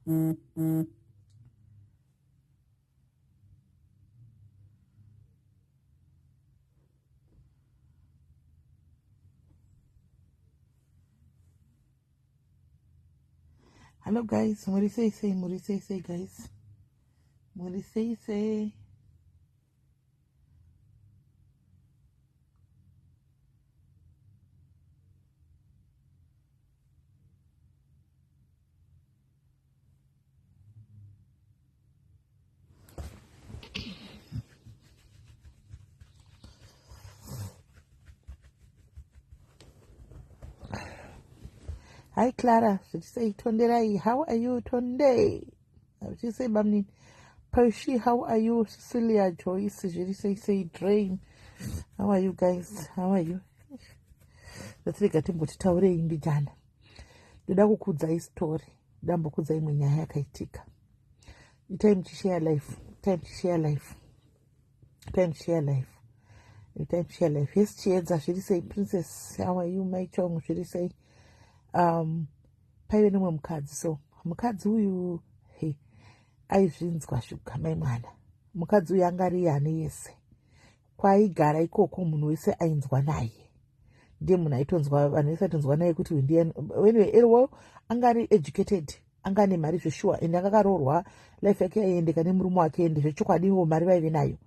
Hello guys, muri sei sei, muri sei sei guys, muri sei sei. Hi Clara, zviri sei Tonderai, how are you Tonde? Zviri sei bamnini? Pershi, how are you? Cecilia, Joyce, zviri sei sei Drain. How are you guys? How are you? Ndatirega timboti taurei mbijana. Ndoda kukuudzai story. Ndambokuudzai imwe nyaya yakaitika. Itai muchishare life. Itai muchishare life. Itai muchishare life. Itai muchishare life. Yes, Chiedza, zviri sei Princess? How are you my chong? Zviri sei? Paive nemumwe mukadzi so. Mukadzi uyu he aizvinzwa shuga mai mwana. Mukadzi uyu anga ari ane yese. Kwaaigara ikoko munhu wese ainzwa naye. Ndiye munhu aitonzwa vanhu vese aitonzwa naye kuti uyu ndiye anyway erwo anga ari educated anga ane mari zveshuwa ende anga akaroorwa life yake yaiendeka nemurume wake ende zvechokwadi ivo mari vaive nayo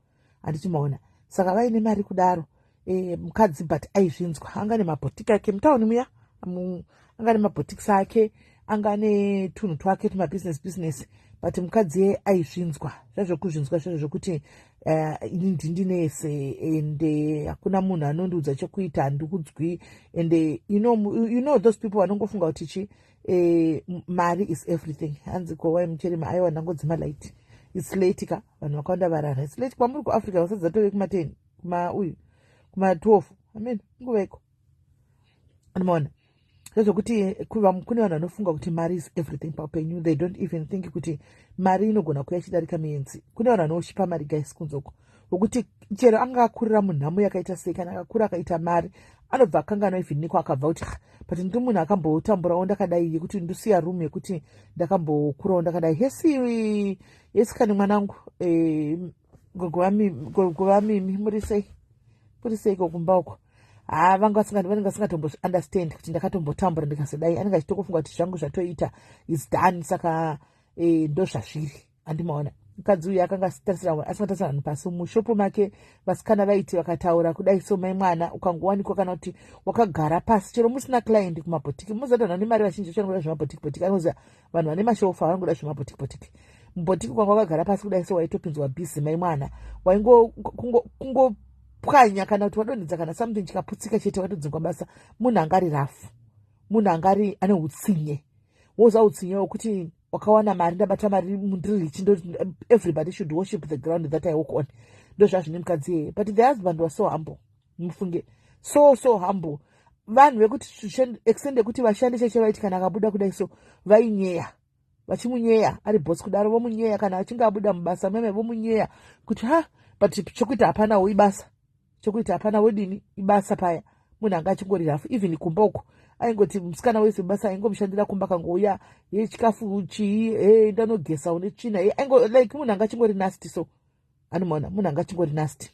handiti maona saka vaine mari kudaro e, mukadzi but aizvinzwa anga nemabhotiki ake mutauni muya anga nemabhotikisi ake anga ane tunhu twake tumabusiness business but mukadzi ye aizvinzwa zvazvekuzvinzwa zvazvo zvekuti ini ndindinese ende hakuna munhu anondiudza chekuita handikudzwi ende you know those people vanongofunga kuti chi mari is everything. Hanzi ko wai mucherima? Aiwa, ndangodzima light. It's late ka, vanhu vakawanda varara. It's late kwamuri kuAfrica, vasati dzatove kuma10 kuma uyu kuma12 amen nguva iko anomaona zvezvokuti kune vanhu vanofunga kuti mari is everything paupenyu. They don't even think kuti mari inogona kuya ichidarika mienzi. Kune vanhu vanoshipa mari guys kunzoko, wekuti chero anga akurira munhamo yakaita sei, kana akakura akaita mari anobva akanganwa even neko akabva kuti but ndi munhu akambotamburawo ndakadai, yekuti ndosiya room yekuti ndakambokurawo ndakadai. Hesi hesi kani mwanangu, gogo vamimi, muri sei? Muri sei kokumba uko? Ha, vanga vanenge vasingatombo understand kuti ndakatombotambura ndikazodai. Anenge achitokufunga kuti zvangu zvatoita is done, saka ndo zvazviri. Andimaona mukadzi uyu akanga asingatarisira vanhu pasi. Mushopo make vasikana vaiti vakataura kudai so, mai mwana, ukangowanikwa kana kuti wakagara pasi chero musina client kumabhotiki, muzati vanhu vane mari vazhinji vachangoda zvemabhotiki bhotiki. Anoziva vanhu vane mashofa vanongoda zvemabhotiki bhotiki. Mubhotiki kwanga wakagara pasi kudai so, waitopinzwa busy mai mwana. Waingopwanya kana kuti wadonhedza kana something chikaputsika chete, watodzingwa basa. Munhu angari rafu, munhu angari ane utsinye. Woza utsinye wekuti wakawana mari, ndabata mari, ndiri rich, everybody should worship the ground that I walk on. Ndo zvazvine mukadzi iyeye. But the husband was so humble, mufunge, so so humble. Vanhu vekuti extend yekuti vashandi cheche vaiti kana akabuda kudai so vainyeya, vachimunyeya ari boss kudaro, vomunyeya kana achinge abuda mubasa meme, vomunyeya kuti ha, but chokuita hapanawo, ibasa, chokuita hapana, wodini, ibasa paya. Munhu anga achingori rafu. Even kumba uko aingoti musikana wese basa aingomushandira kumba, kangouya ye chikafu chii, e ndanogesa une tsvina ye aingo like munhu anga achingori nasty so. Anomaona munhu anga achingori nasty.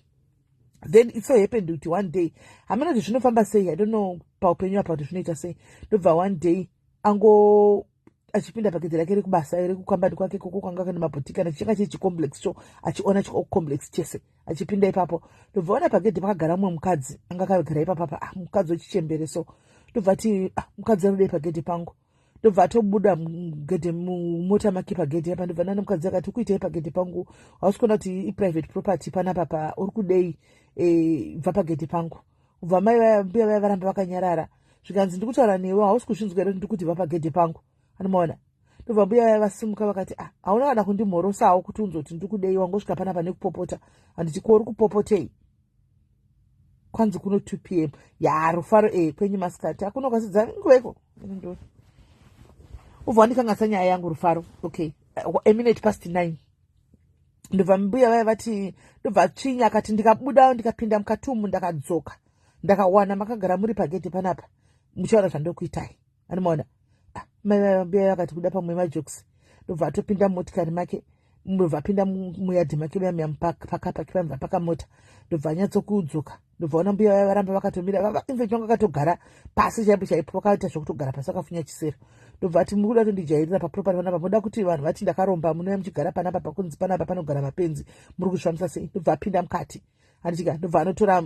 Then it so happened kuti one day, hamana kuti zvinofamba sei, I don't know paupenyu apa kuti zvinoita sei, ndobva one day ango achipinda pagedhi rake rekubasa rekukambani kwake koko kwanga kane mabhotiki kana chichinga chiri chicomplex cho, achiona chicomplex chese, achipinda ipapo ndobva ona pagedhi pakagara mumwe mukadzi anga akagara ipapapa. Ah, mukadzi wechichembere so. Ndobva ati, "Ah, mukadzi anodei pagedhi pangu?" Ndobva atobuda mugedhe mumota make pagedhi apa. Ndobva nana mukadzi akati, "Ukuitei pagedhi pangu? Hausi kuona kuti iprivate property panapa? Pa uri kudei? Bva pagedhi pangu." Ubva mai vaya, mbuya vaya, varamba vakanyarara. Zvikanzi, "Ndikutaura newe, hausi kuzvinzwa here? Ndikuti bva pagedhi pangu." Anomaona ndobva mbuya vaya vasimuka vakati, "Ah, hauna kana kundimhorosawo kuti unzoti ndikudei. Wangosvika panapa nekupopota." Handiti ko uri kupopotei? Kwanzi kuno 2 p.m. ya rufaro kwenyu masikati hakuna ukasidza nguvaiko. Ubva wandikanganisa nyaya yangu, Rufaro. Okay, a minute past 9. Ndobva mbuya vaya vati, ndobva tsvinya akati, "Ndikabuda ndikapinda mukati umu, ndakadzoka ndakawana makagara muri pagedhi panapa, muchaona zvandokuitai." Anomaona, ah, mai vaya, mbuya vakati kuda pamwe majokes. Ndobva atopinda mumotikari make, ndobva apinda muyadhi make muya muya pakapaki pamva pakamota, ndobva anyatsokudzoka, ndobva ona mbuya vaya varamba vakatomira. Infact vanga vakatogara pasi chaipo chaipo, vakaita zvekutogara pasi vakafunya chisero. Ndobva ati, "Muri kuda kutondijairira paproperty panapa? Muda kuti vanhu vati ndakaromba? Munouya muchigara panapa, pakunzi panapa panogara mapenzi. Muri kuzvifambisa sei?" Ndobva apinda mukati, handitika? Ndobva anotora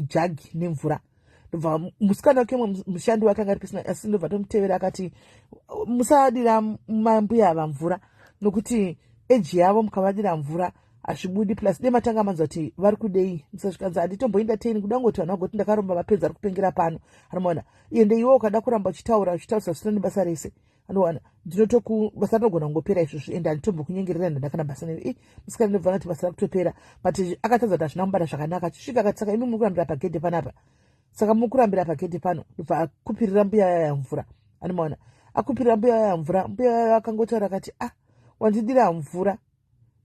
jagi nemvura. Ndobva musikana wake, mwe mushandi wake anga ari pisina, asi ndobva tomutevera. Akati, "Musadira mambuya ava mvura, nokuti eji yavo, mukavadira mvura hazvibudi. Plus de matanga manzwa kuti vari kudei." Musasvikanzi, "Handitomboinda teni kuda ngoti vanhu vagoti ndakaromba, vapedza ari kupengera pano." Anomaona, ende iwe ukada kuramba uchitaura, uchitaurisa zvisina nebasa rese, anowana ndinotoku basa rinogona kungopera izvozvo, ende handitombokunyengerera, ndandakana basa newe. I musikana ndobva nati basa rakutopera, but akatadza kuti hazvina kumubata zvakanaka. Achisvika akati, "Saka imi muri kurambira pagedhe panapa? Saka muri kurambira pagedhe pano?" Ndobva akupirira mbuya yaya mvura. Anomaona, akupirira mbuya yaya mvura, mbuya yaya akangotaura akati, "Ah, wandidira mvura.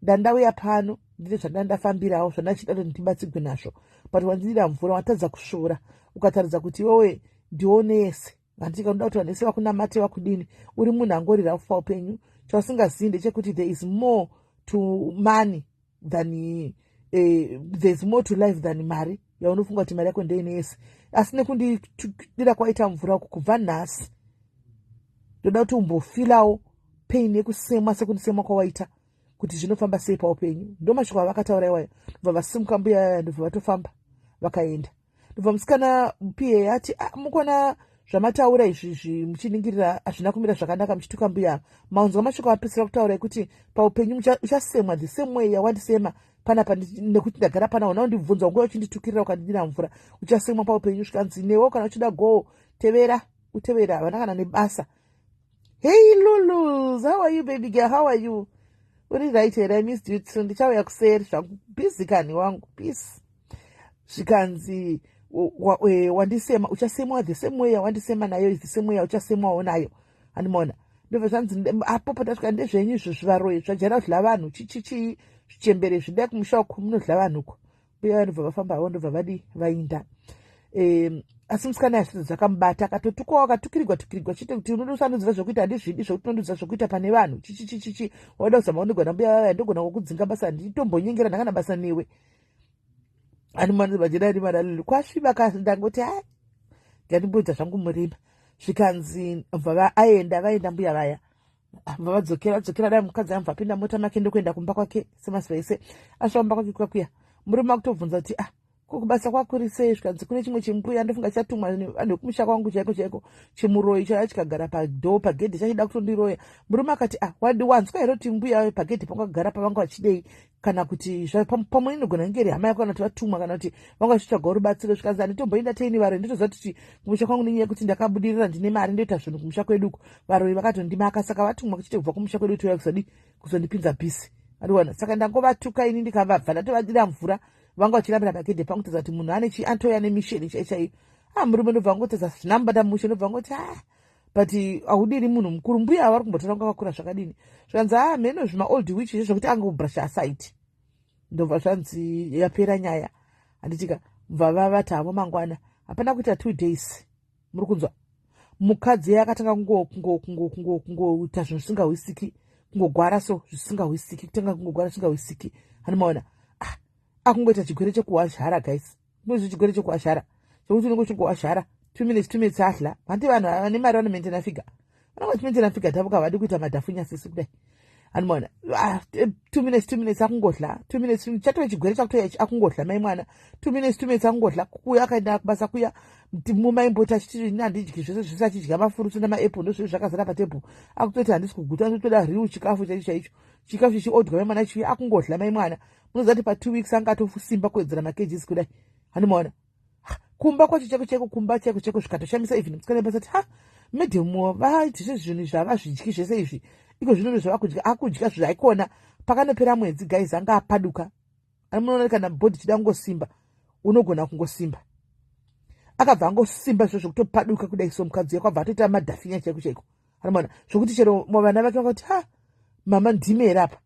Ndandauya pano ndine zvandanga ndafambirawo, zvandachida kuti ndibatsigwe nazvo, but wandidira mvura. Watadza kusvuura ukataridza kuti iwewe ndione yese. Handika unoda kuti vanhu vese vakunamate, vakudini? Uri munhu angorira kufa upenyu. Chausingazivi ndechekuti there is more to money than there is more to life than mari yaunofunga kuti mari yako ndeine yese. Asi nekundidira kwaita mvura uku, kubva nhasi ndoda kuti umbofilawo pain yekusemwa sekundisemwa kwawaita, kuti zvinofamba sei paupenyu." Ndo mashoko avakataura iwayo. Ndobva vasimuka mbuya yaya, ndobva vatofamba vakaenda. Ndobva musikana pa ati, "Ah, mukona zvamataura izvizvi muchiningirira hazvina kumira zvakanaka, muchituka mbuya. Maunzwa mashoko apedzisira kutaura ekuti paupenyu uchasemwa the same way yawandisema panapa, nekuti ndagara pana una undibvunza nguva uchinditukirira, ukandidira mvura. Uchasemwa paupenyu." Zvikanzi, "Newo kana uchida go tevera, utevera, havana kana nebasa." Hey Lulus, how are you, baby girl? How are you? Uri right here? I missed you too. Ndichauya kuseri zvangu, busy kani wangu, peace. Zvikanzi, "Wandisema, uchasemwa the same way yawandisema nayo, is the same way yauchasemwawo nayo." Handimaona, ndobva zvanzi, apo patasvika ndezvenyu izvo, zvivaroyi zvajaira kudla vanhu, chichichii, zvichembere zvidai kumusha uko munodla vanhu uko. Mbuya vanobva vafamba havo, ndobva vadi vainda. Asi musikana yazvidzo dzakamubata, akatotukwawo, akatukirigwa tukirigwa chete kuti unodosandudzira zvokuita, handizvidi zvokuti unondiudza zvokuita pane vanhu, chichichichichi, wauda kuzama undigona mbuya vavaya, ndogona kukudzinga basa, handitombonyengera, ndakana basa newe. Animanibajirarimaralili kwasviba, ndangoti hai, ngandimboita zvangu murima. Zvikanzi bva aenda, vaenda mbuya vaya, bva vadzokera dzokera. Dai mukadzi amubva apinda mota make, ndokuenda kumba kwake semazuva ese. Asvika kumba kwake kwakuya, murume akutobvunza kuti, "Ah, ko kubasa kwakuri sei?" Zvikanzi, "Kune chimwe chimbuya, ndofunga chatumwa vanhu vekumusha kwangu chaiko chaiko, chimuroyi chaiva chikagara padhoo pagedhe, chachida kutondiroya." Murume akati, "Ah, wanzwa here kuti mbuya pagedhe pangagara pavanga vachidei? Kana kuti pamwe inogona kunge iri hama yako, kana kuti vatumwa, kana kuti vanga vachitsvagawo rubatsiro." Zvikanzi, "Handitomboenda teini varoi, ndotoziva kuti kumusha kwangu, nenyaya yekuti ndakabudirira, ndine mari, ndoita zvinhu kumusha kweduko, varoi vakatondimaka. Saka vatumwa kuchite kubva kumusha kwedu touya kuzodi kuzondipinza busy. Ariwana, saka ndangovatuka ini, ndikavabva ndatovadira mvura. Vanga vachirambira pagedhe pangu, toza kuti munhu ane chi anotouya nemission chai chaiyo." Ah, murume ndobva angotedza zvinamubata mushe, ndobva angoti, "Ah, but haudiri munhu mukuru, mbuya vari kumbotora kunga vakura zvakadini?" Zvikanzi, "Ah, mheno zvimaold witch izvo zvokuti angobrasha aside." Ndobva zvanzi yapera nyaya, handitika? Bva vavati havo mangwana. Hapana kuita 2 days, muri kunzwa, mukadzi akatanga kungoita zvinhu zvisingahwisiki, kungogwara so zvisingahwisiki, kutanga kungogwara zvisingahwisiki. Hanimaona, ah, akungoita chigwere chekuwazhara. Guys, kunozvi chigwere chekuwazhara chekuti unenge uchingowazhara 2 minutes, 2 minutes adla. Handi vanhu vane mari vanomaintaina figure, vanenge vachimaintaina figure dzavo, kavadi kuita madhafunyasisi kudai. Hanimaona, ah, 2 minutes, 2 minutes akungodla, 2 minutes, chatove chigwere chakutoya ichi, akungodla mai mwana, 2 minutes, 2 minutes akungodla. Kuya akaenda kubasa kuya, mumaimboti achiti, "Ini handidyi zvese zvese," achidya mafruits namaapple, ndozvese zvakazara patebhuru. Akutoti, "Handisi kuguta, ndotoda real chikafu chaicho chaicho." Chikafu chichiodwa mai mwana chiuya, akungodla mai mwana. Munoziva kuti pa2 weeks anga atosimba kuwedzera makgs kudai. Hanimaona, kumba kwacho chaiko chaiko, kumba chaiko chaiko, zvikatoshamisa even musikana pasati, "Ha, madam vaiti zvezvinhu izvi havazvidyi zvese izvi, iko zvino zvavakudya." Akudya zvaikona. Pakanopera mwedzi, guys, anga apaduka. Munoona, kana body chida kungosimba, unogona kungosimba. Akabva angosimba izvo zvokutopaduka kudai. So mukadzi wako abva atoita madhafinya chaiko chaiko. Anomaona zvokuti chero vana vake vakati, "Ha, mama, ndime here apa?"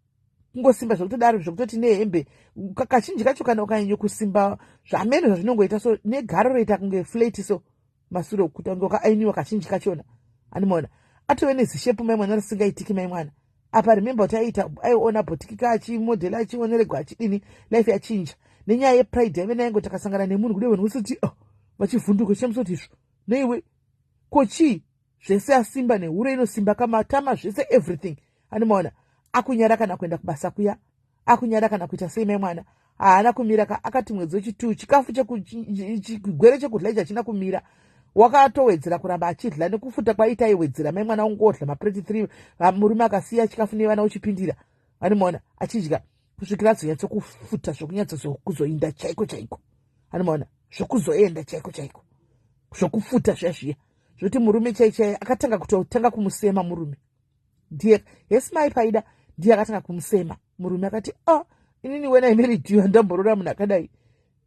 Kungosimba zvekutodaro, zvekutoti nehembe kazhinji kacho kana ukanyanya kusimba zvamene zvazvinongoita so, negaro roita kunge flat, so masure kuita kunge wakaainiwa kazhinji kachona. Animaona, Atove nezishape, mai mwana, risingaitiki, mai mwana. Apa remember kuti aiita, aiona boutique ka, achimodhela, achioneregwa, achidini. Life yachinja nenyaya yepride yaive naye. Takasangana nemunhu kude, vanhu vosoti, oh, vachivhunduka, chishamisa kuti izvo neiwe kochii. Zvese asimba nehure inosimba kamatama, zvese, everything. Animaona akunyara kana kuenda kubasa kuya, akunyara kana kuita sei. Mai mwana haana kumira ka. Akati mwedzi wechi2, chikafu, chigwere chekudya ichi hachina kumira. Wakatowedzera kuramba achidya nekufuta kwaita, aiwedzera, mai mwana. Ungodya mapureti 3, murume akasiya chikafu nevana, uchipindira. Animaona achidya kusvikira azonyatsokufuta zvokunyatsokuzoinda chaiko chaiko. Animaona zvokuzoenda chaiko chaiko, zvokufuta zviya zviya, zvokuti murume chai chai akatanga kutotanga kumusema. Murume ndiye hesi mai Paida, ndiye akatanga kumusema. Murume akati, "Ah, oh, inini when I married you, handamborora munhu akadai.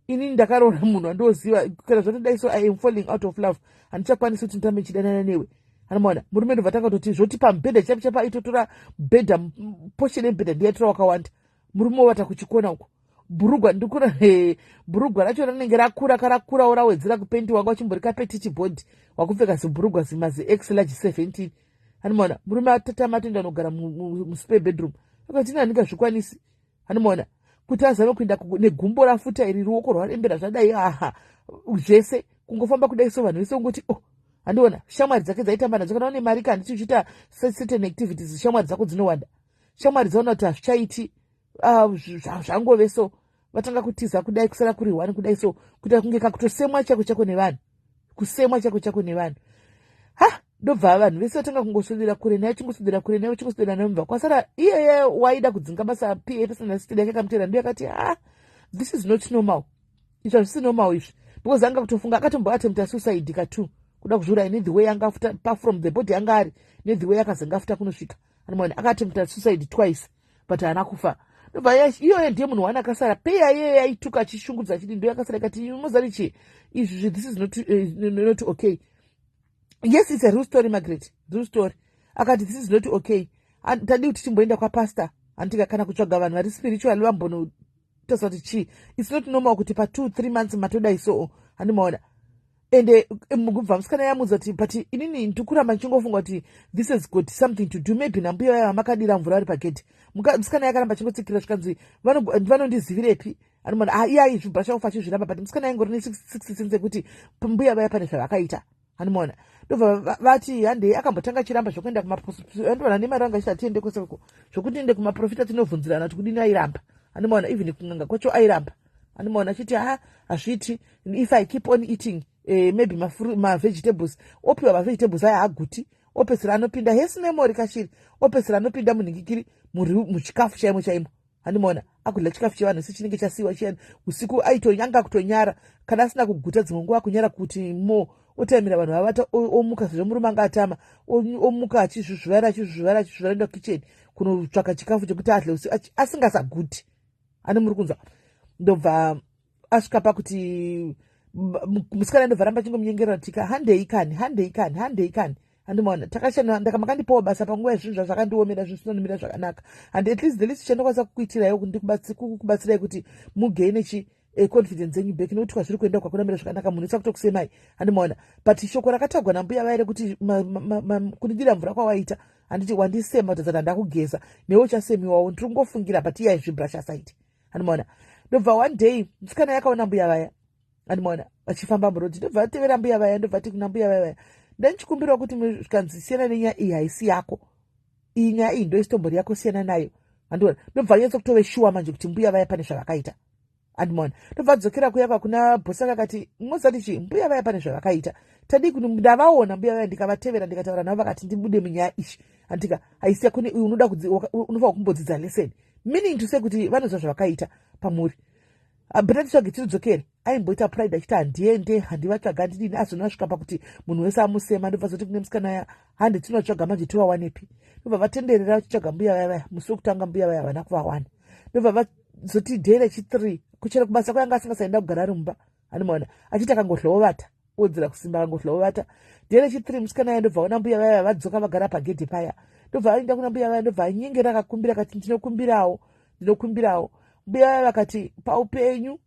Inini ndakaroora munhu andoziva. Kana zvatodai so, I am falling out of love. Handichakwanisi kuti ndirambe ndichidanana newe." Anomaona murume ndobva tanga kutoti zvoti pamubhedha chapo chapa, aitotora bhedha, portion yemubhedha ndiye aitora wakawanda. Murume wovata kuchikona uko. Bhurugwa ndikura, bhurugwa racho rinenge rakura, karakurawo, rawedzera kupenti. Wanga uchimbori kapetite body, wakupfeka zibhurugwa zimazi X large 17. Anomaona murume atatama, atoenda anogara muspare bedroom. Akati, "Ina handingazvikwanisi." Anomaona kuti azame kuenda negumbo rafuta iri, ruoko rwarembera zvadai, aha, zvese kungofamba kudai so, vanhu vese ungoti, "Oh." Handiona shamwari dzake dzaitamba nadzo. Kana une mari kandi uchiita certain activities, shamwari dzako dzinowanda. Shamwari dzaona kuti hazvichaiti, ah, zvangove so, vatanga kutiza kudai, kusara kuri one kudai so, kuita kunge kakutosemwa chako chako nevanhu, kusemwa chako chako nevanhu. Ha, ndobva vanhu vese vatanga kungoswedera kure naye, chingoswedera kure naye, chingoswedera naye. Mubva kwasara iyeye waida kudzinga basa, pa personal assistant yake akamutera. Ndiyo akati, "Ha, this is not normal. Izvi hazvisi normal izvi," because anga kutofunga, akatomboattempta suicide ka2, kuda kuzviuraya nethe way anga afuta pa from the body anga ari, nethe way akazanga afuta kunosvika. Anomaona akaattempta suicide twice, but haana kufa. Ndobva iyoyo ndiye munhu waana akasara peya iyoyo yaituka, achishungudza, achiti ndo yakasara. Ikati, "Mozari chii izvi? This is not okay." Yes, it's a real story, Margaret, real story. Akati, "This is not okay. Tadi kuti timboenda kwapastor, handika, kana kutsvaga vanhu vari spiritual, vambonotaura kuti chii. It's not normal kuti pa2 3 months matodai so." Handimaona ende kubva musikana yamudza kuti, "But inini ndikuramba ndichingofunga kuti this has got something to do maybe nambuya vaya vamakadira mvura vari pagedhi." Musikana yakaramba achingotsikira, zvikanzi, "Vanondizivirepi?" Anomaona, ah, iye aizvibhasha kufa achizviramba, but musikana yaingori ne6 sense yekuti mbuya vaya pane zvavakaita. Handimaona ndobva vati handei. Akambotanga achiramba zvokuenda kumaandovana nemari, vanga achiti hatiende kweseko, zvokuti ende kumaprofita tinovhunzirana kuti kudini, airamba. Handimaona even kun'anga kwacho airamba. Handimaona achiti, "Ha, hazviiti. If I keep on eating maybe mavegetables," opiwa mavegetables aya, haguti. Opedzisira anopinda hesi memory kashiri, opedzisira anopinda munhingikiri, muchikafu chaimo chaimo. Handimaona akudya chikafu chevanhu sechinenge chasiyiwa chiyani usiku. Aitonyanga kutonyara kana asina kuguta, dzimwe nguva kunyara kuti mo otaimira vanhu vavata, omuka sezvo murume anga atama, omuka achizvuzvuvara, achizvuzvuvara, achizvuvara, enda kukicheni kunotsvaka chikafu chekuti adle usiku asingasaguti. Ane muri kunzwa? Ndobva asvika pakuti musikana ndobva ramba achingomunyengerera tika, "Handei kani, handei kani, handei kani." Handimaona takashanda, ndakamakandipawo basa panguva yezvinhu zvazvakandiomera, zvinhu zvinonimira zvakanaka, and at least the least chandokwanisa kukuitiraiwo kubatsirai kuti mugaine chi confidence yenyu back, nekuti kwazviri kuenda kwakunamira zvakanaka, munhu isa kutokusemai. Handimaona, but shoko rakatagwa nambuya vaire kuti kundidira mvura kwawaita, handiti wandisema kutadza ndakugeza, newe uchasemiwawo. Ndiri kungofungira, but iye aizvibrush aside. Handimaona ndobva one day musikana yakaona mbuya vaya, handimaona vachifamba murodhi, ndobva vatevera mbuya vaya. Ndobva ti kuna mbuya vaya vaya, "Ndandichikumbirawo kuti," zvikanzi, "Siyana nenyaya iyi, haisi yako iyi. Nyaya iyi ndo isitombori yako, siyana nayo." Handiona ndobva nyatso kutove shuwa manje kuti mbuya vaya pane zvavakaita. Handimaona ndobva adzokera kuya kwakuna bhosi, akati, "Mozati chii? Mbuya vaya pane zvavakaita. Tadii kuti ndavaona mbuya vaya, ndikavatevera, ndikataura navo, vakati ndibude munyaya ishi. Handika haisi yako, unoda unofanira kumbodzidza lesson," meaning to say kuti vanoziva zvavakaita pamuri. But titsvage tiridzokere. Aimboita pride achiti, "Handiende, handivatsvaga, handidini." Azonasvika pakuti munhu wese amusema. Ndobva zoti kune musikana ya, "Handi tinotsvaga manje, tivawanepi?" Ndobva vatenderera vachitsvaga mbuya vaya vaya. Musi wekutanga mbuya vaya havana kuvawana. Ndobva vazoti day rechi3, kuchera kubasa kwayanga asingasaenda kugara ari mumba. Handimaona achiti akangohlovata, wedzera kusimba, akangohlovata. Day rechi3 musikana ya ndobva ona mbuya vaya vadzoka, vagara pagedhe paya. Ndobva aenda kuna mbuya vaya, ndobva anyengera, akakumbira, akati, "Ndinokumbirawo, ndinokumbirawo." Mbuya vaya vakati, "Paupenyu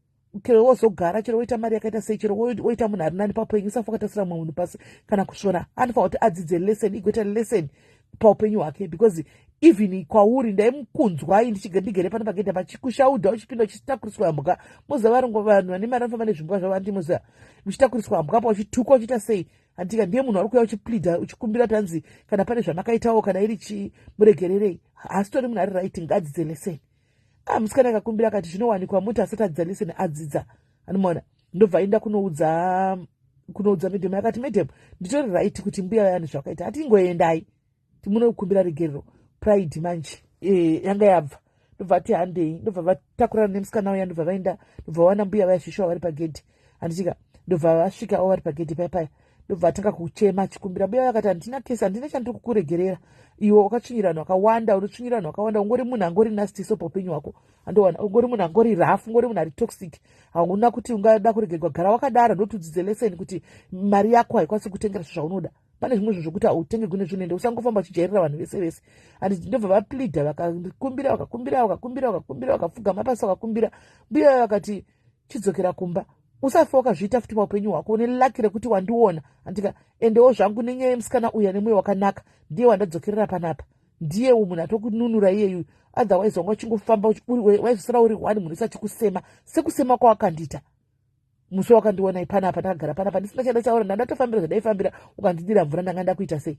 Chero wozogara, chero woita mari yakaita sei, chero woita munhu ari nani paupenyu, usafa wakatasira mumwe munhu pasi kana kusvora. Anofanira kuti adzidze lesson, igoita lesson paupenyu hwake, because even kwauri ndaimukunzwai ndigere pano pagedha pachikushaudha, uchipinda uchitakuriswa mbwa. Moziva varungu, vanhu vane mari vanofamba nezvimbwa zvavo, andi moziva, uchitakuriswa mbwa pa, uchitukwa, uchiita sei, handika? Ndiye munhu ari kuuya uchipleada, uchikumbira kuti hanzi kana pane zvamakaitawo, kana iri chii, muregererei. Haasitori munhu ari right. Ngaadzidze lesson. Ah, musikana akakumbira akati zvinowanikwa muti asati adzidza lesson, adzidza, anomaona. Ndobva aenda kunoudza madam. Akati, "Madam, nditori right kuti mbuya vayani zvakaita." Hatingoendai timunokumbira regerero. Pride manje yanga yabva. Ndobva ati, "Handei." Ndobva vatakurana nemusikana uya, ndobva vaenda, ndobva vawana mbuya vaya zvishuwa vari pagedhi, handitika? Ndobva vasvikawo vari pagedhi paya paya, ndobva atanga kuchema achikumbira. Mbuya vakati, "Handina kesi, handina chandiri kukuregerera. Iwe wakatsvinyira vanhu vakawanda, unotsvinyira vanhu vakawanda, ungori munhu angori nasty. So paupenyu hwako, andowana ungori munhu angori rough, ungori munhu ari toxic. Hauna kuti ungada kuregerwa. Gara wakadaro, ndotudzidze lesson kuti mari yako haikwanisi kutengera zvinhu zvaunoda. Pane zvimwe zvinhu zvokuti hautenge kune zvinoenda. Usangofamba uchijairira vanhu vese vese." Handi ndobva vapleada, vakakumbira, vakakumbira, vakakumbira, vakakumbira, vakapfugama pasi, vakakumbira. Mbuya vakati, "Chidzokera kumba, usafa wakazviita futi paupenyu hwako. Une lucky rekuti wandiona, andika? Endewo zvangu nenyaya yemusikana uyu ane mwoyo wakanaka, ndiye wandadzokerera panapa, ndiye munhu atokununura iyeyu. Otherwise wanga uchingofamba, waizosara uri one munhu isachikusema sekusema kwawakandiita musi wakandiona ipanapa. Ndakagara panapa ndisina chandachaura, ndandatofambira zvadaifambira, ukandidira mvura, ndanga ndakuita sei?"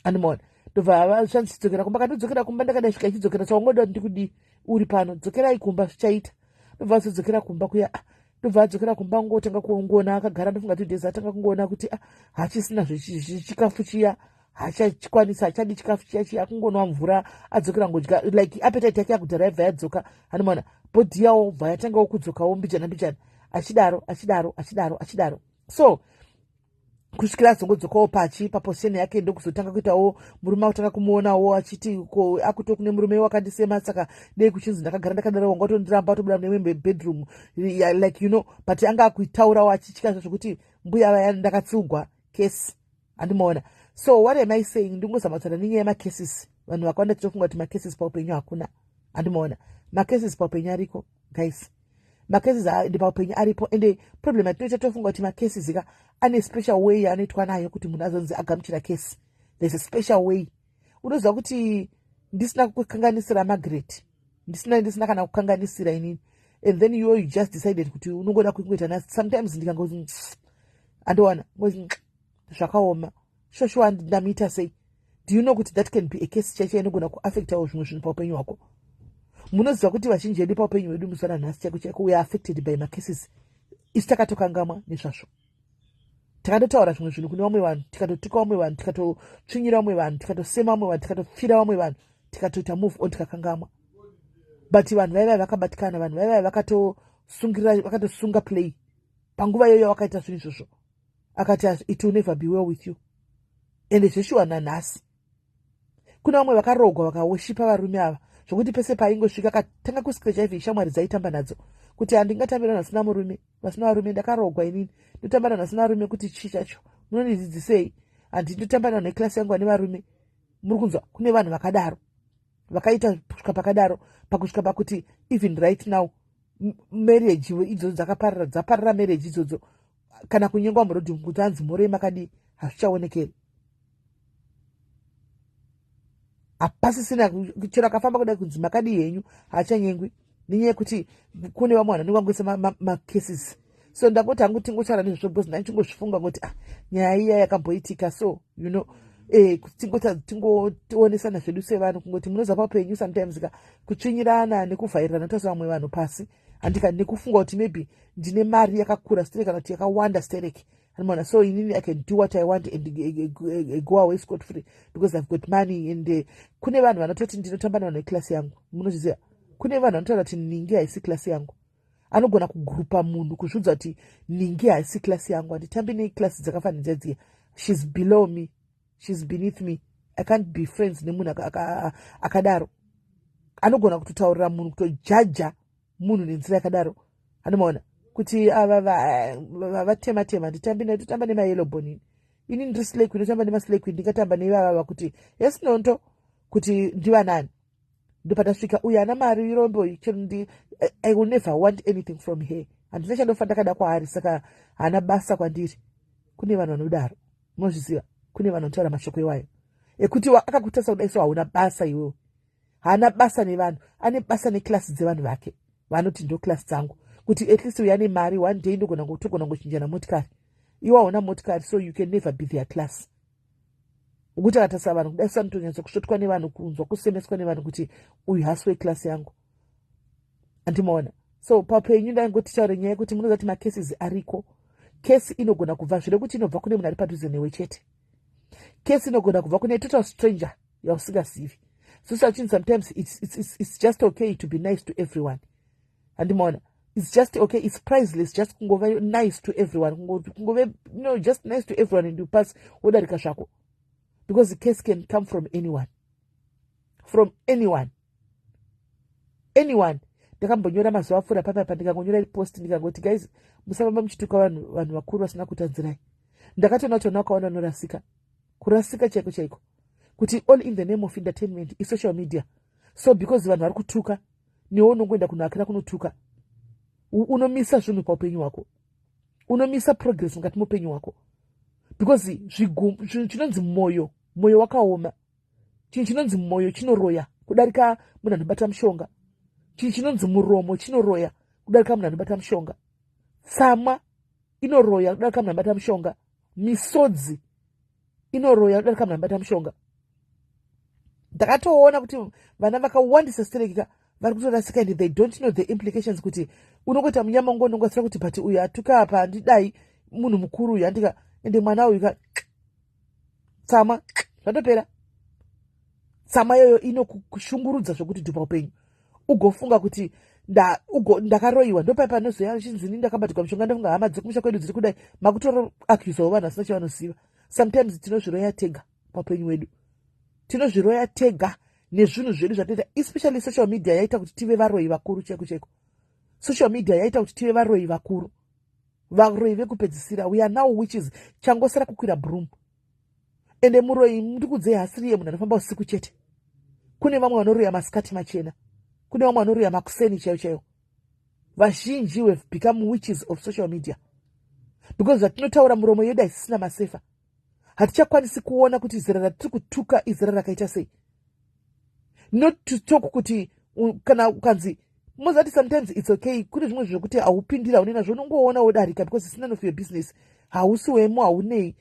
Andimaona? Ndobva zvandichidzokera kumba. Kandidzokera kumba, ndakada svika ichidzokera, chawangoda ndikudii? Uri pano, dzokerai kumba, zvichaita. Ndobva azodzokera kumba kuya. Ah, ndobva adzokera kumba, ngotanga kuongoona akagara, ndofunga 2 days, atanga kungoona kuti ah, hachisina chikafu chiya, hachachikwanisa, hachadi chikafu chiya chiya, akungonwa mvura, adzokera ngodya, like appetite yake yakudhara yabva yadzoka, anomaona? Body yawo bva yatangawo kudzokawo mbijana mbijana, achidaro, achidaro, achidaro, achidaro, so kusvikira azongodzokawo pachi paposition yake. Ndokuzotanga kuitawo murume, akutanga kumuonawo achiti, "Ko akuto kune murume wakandisema, saka dei kuchinzi ndakagara ndakadaro, wanga watondiramba, watobuda mune bedroom," like but anga akuitaurawo achitya zvokuti mbuya vaya ndakatsiugwa kesi, handimaona? So what am I saying? Ndingozama kutaura nenyaya yemacases. Vanhu vakawanda tinofunga kuti macases paupenyu hakuna, handimaona? Macases paupenyu ariko, guys. Macases paupenyu aripo. Ende problem yatinoita, tofunga kuti macases ka ane special way yaanoitwa nayo kuti munhu azonzi agamuchira case. There's a special way. Unoziva kuti ndisina kukanganisira Margaret, ndisina kana kukanganisira inini, and then you just decided kuti unongoda kungoita nasi. Sometimes ndikangoti, andowana, zvakaoma shoshuwa, ndamuita sei? Do you know kuti that can be a case chaicho inogona kuaffectawo zvimwe zvinhu paupenyu hwako? Munoziva kuti vazhinji vedu paupenyu hwedu muzuva ranhasi chaiko chaiko, we are affected by macases. Isu takatokangamwa nezvazvo, takatotaura zvimwe zvinhu kune vamwe vanhu, tikatotuka vamwe vanhu, tikatotsvinyira vamwe vanhu, tikatosema vamwe vanhu, tikatopfira vamwe vanhu, tikatoita move on, tikakangamwa. But vanhu vaivai vakabatikana, vanhu vaivai vakatosungira, vakatosunga play panguva iyoyo wakaita zvinhu izvozvo. Akati, "It will never be well with you." Ende zveshuwa, nanhasi kuna vamwe vakarogwa, vakawoshipa varume ava, zvokuti pese paaingosvika akatanga kuscratcha even shamwari dzaitamba nadzo kuti, "Handingatambi vanhu vasina murume, vasina varume. Ndakarogwa inini, ndotamba navanhu vasina varume kuti chii chacho? Munondidzidzisei? Handi ndotamba navanhu veclass yangu vane varume." Muri kunzwa? Kune vanhu vakadaro, vakaita kusvika pakadaro, pakusvika pakuti even right now marriage idzodzo dzakaparara, dzaparara marriage idzodzo. Kana kunyengwa murodhi kuti anzi morei, makadii, hazvichaonekeri, hapasisina. Chero akafamba kudai kunzi makadii henyu, haachanyengwi, nenyaya yekuti kune vamwe vanhu vanenge macases. So ndangoti hangu tingotaura nezvozvo because ndanichingozvifunga kuti, ah, nyaya iya yakamboitika. So tingotionesana zvedu sevanhu, kungoti munoziva paupenyu sometimes ka kutsvinyirana nekuvhairirana tosa vamwe vanhu pasi, handika? Nekufunga kuti maybe ndine mari yakakura sterek, kana kuti yakawanda sterek, anomaona? So inini I can do what I want and go away scot free because I've got money. And kune vanhu vanototi, "Ndinotamba nevanhu veclass yangu." Munozviziva, kune vanhu vanotaura kuti, "Ningi haisi class yangu." Anogona kugrupa munhu kuzviudza kuti, "Ningi haisi class yangu, handitambi neclass dzakafanidza dziya. She's below me, she's beneath me, I can't be friends nemunhu akadaro." Anogona kutotaurira munhu, kutojaja munhu nenzira yakadaro, anomaona? Kuti ava vatema tema, nditambi, ndotamba nemayellow bone ini, ndiri slay queen, ndotamba nemaslay queen, ndingatamba neivavava kuti yes nonto kuti ndivanani? Ndopatasvika. Uyu ana mari irombo ndi I will never want anything from her. Handina chandofa ndakada kwaari, saka haana basa kwandiri. Kune vanhu vanodaro, munozviziva. Kune vanhu vanotaura mashoko iwayo ekuti akakutarisa kudai so, hauna basa iwewe. Haana basa nevanhu, ane basa neclass dzevanhu vake vanoti ndo class dzangu, kuti at least uyu ane mari, one day ndogona togona ngochinjana motikari. Iwe hauna motikari, so you can never be their class. Ukuti akatarisa vanhu kudai so, anotonyatsa kusvotwa nevanhu, kunzwa kusemeswa nevanhu kuti uyu hasi weclass yangu. Andimaona. So paupenyu ndaingotitaure nyaya yekuti munoziva kuti macases ariko. Curse inogona kubva zvire kuti inobva kune munhu ari padhuze newe chete. Curse inogona kubva kune total stranger yausingazivi. So sachinhu sometimes it's just okay to be nice to everyone. Handimaona. It's just okay, it's priceless, just kungova nice to everyone, kungove no, just nice to everyone and you pass, wodarika zvako, because the curse can come from anyone, from anyone, anyone. Ndakambonyora mazuva apfuura papapa, ndikangonyora post, ndikangoti, "Guys, musafamba muchituka vanhu, vanhu vakuru vasina kutanzirai." Ndakatoona kuti vana vakawanda vanorasika, kurasika chaiko chaiko, kuti all in the name of entertainment, isocial media. So because vanhu vari kutuka, newe unongoenda kunoakira kunotuka. Unomisa zvinhu paupenyu hwako, unomisa progress mukati meupenyu hwako, because chinhu chinonzi mwoyo, mwoyo wakaoma. Chinhu chinonzi mwoyo chinoroya kudarika munhu anobata mushonga. Chinhu chinonzi muromo chinoroya kudarika munhu anobata mushonga. Tsamwa inoroya kudarika munhu anobata mushonga. Misodzi inoroya kudarika munhu anobata mushonga. Ndakatoona kuti vana vakawandisa stereki vari kutorasika and they don't know the implications, kuti unongoita munyama ungonongotsira kuti, "But uyu atuka apa, handidai munhu mukuru uyu." Handika ende mwana uyu ka tsamwa, zvatopera. Tsamwa iyoyo inokushungurudza zvokuti dhupa upenyu, ugofunga kuti ndakaroyiwa. Ndopai panozoya chinzini, ndakabatirwa mushonga. Ndofunga hama dzekumusha kwedu dziri kudai. Makutoroacusawo vanhu vasina chavanoziva. Sometimes tinozviroya tega paupenyu hwedu, tinozviroya tega nezvinhu zvedu zvatinoita. Especially social media yaita kuti tive varoyi vakuru chaiko chaiko. Social media yaita kuti tive varoyi vakuru, varoyi vekupedzisira. We are now witches. Changosara kukwira broom. Ende muroyi, ndikudzei, hasiriye munhu anofamba usiku chete. Kune vamwe vanoroya masikati machena, kune vamwe vanoroya makuseni chaiyo chaiyo. Vazhinji have become witches of social media because zvatinotaura, muromo yedu haisisina masefa. Hatichakwanisi kuona kuti zera ratiri kutuka izera rakaita sei. Not to talk kuti kana ukanzi mozati, sometimes it's okay. Kune zvimwe zvokuti haupindira, haunei nazvo, unongoona wodarika because it's none of your business. Hausi wemo, haunei.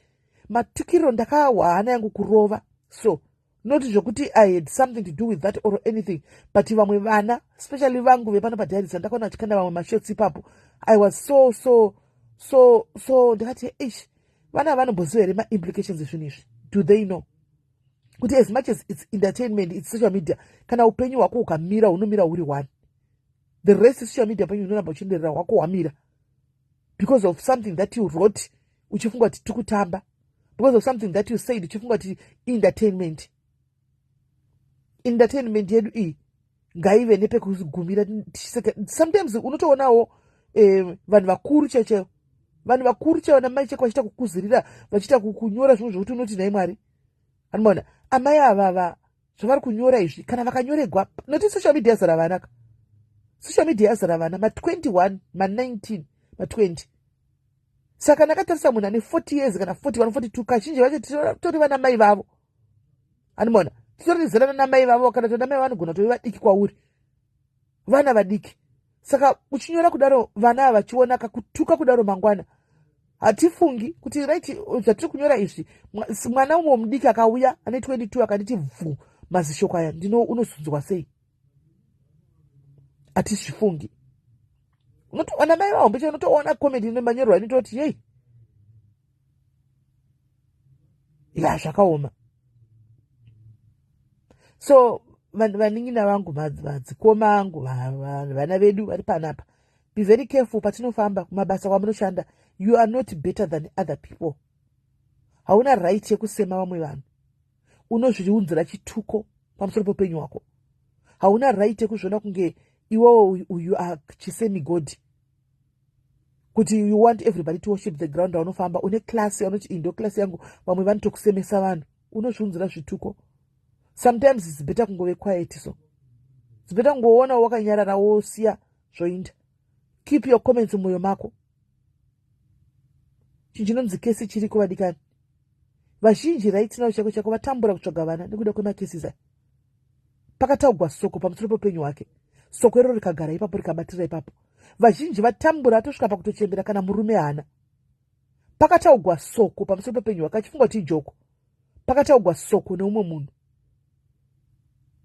Matukiro, ndakahwa hana yangu kurova. So not zvokuti I had something to do with that or anything, but vamwe vana, especially vangu vepano padiaries, ndakaona vachikanda vamwe mashots ipapo. I was so so so so, ndakati, "Ish, vana vanomboziva here maimplications ezvinhu izvi? Do they know kuti as much as it's entertainment, it's social media, kana upenyu hwako hukamira, hunomira huri one? The rest, social media penyu unoramba uchienderera, hwako hwamira because of something that you wrote uchifunga kuti tiri kutamba, because of something that you said uchifunga kuti entertainment." Entertainment yedu iyi ngaive nepekugumira. Sometimes unotoonawo vanhu vakuru chaivo chaivo, vanhu vakuru chaivo namai chako vachiita kukuzirira, vachiita kunyora zvimwe zvokuti unoti, "Nhai Mwari." Anomaona amai avava zvavari kunyora izvi, kana vakanyoregwa noti social media yazara vana ka. Social media yazara vana ma21, ma19, ma20. Saka ndakatarisa munhu ane 40 years kana 41, 42, kazhinji vacho titori vana mai vavo. Anomaona titori zera namai vavo, kana kuti vanamai vanogona kutove vadiki kwauri, vana vadiki. Saka uchinyora kudaro, vana ava vachiona kakutuka kudaro, mangwana hatifungi kuti, right, zvatiri kunyora izvi, mwana umwe mudiki akauya ane 22 akanditi bvu mazishoko aya, ndino unozunzwa sei? Hatizvifungi. Vana mai vahombe chai unotoona comment ine manyorwa inototi, "Yei, ya, zvakaoma." So vanin'ina vangu, madzikoma angu, vana vedu vari panapa, be very careful patinofamba kumabasa kwamunoshanda. You are not better than other people. Hauna right yekusema vamwe vanhu. Unozviunzira chituko pamusoro peupenyu hwako. Hauna right yekuzviona kunge iwewo you are chisemigod, kuti you want everybody to worship the ground raunofamba. Une class yaunoti, "Iyi ndo class yangu," vamwe vanotokusemesa vanhu. Unozviunzira zvituko. Sometimes it's better kungove quiet. So Dzipeta kungoona wakanyarara, wosiya zvoinda. Keep your comments mumwoyo mako. Chinhu chinonzi curse chiriko, vadikani. Vazhinji right now chako chako vatambura kutsvaga vana nekuda kwemacases aya. Pakataugwa soko pamusoro peupenyu hwake, soko iro rikagara ipapo, rikabatirira ipapo. Vazhinji vatambura, atosvika pakutochembera kana murume hana. Pakataugwa soko pamusoro peupenyu hwake achifunga kuti ijoke. Pakataugwa soko neumwe munhu,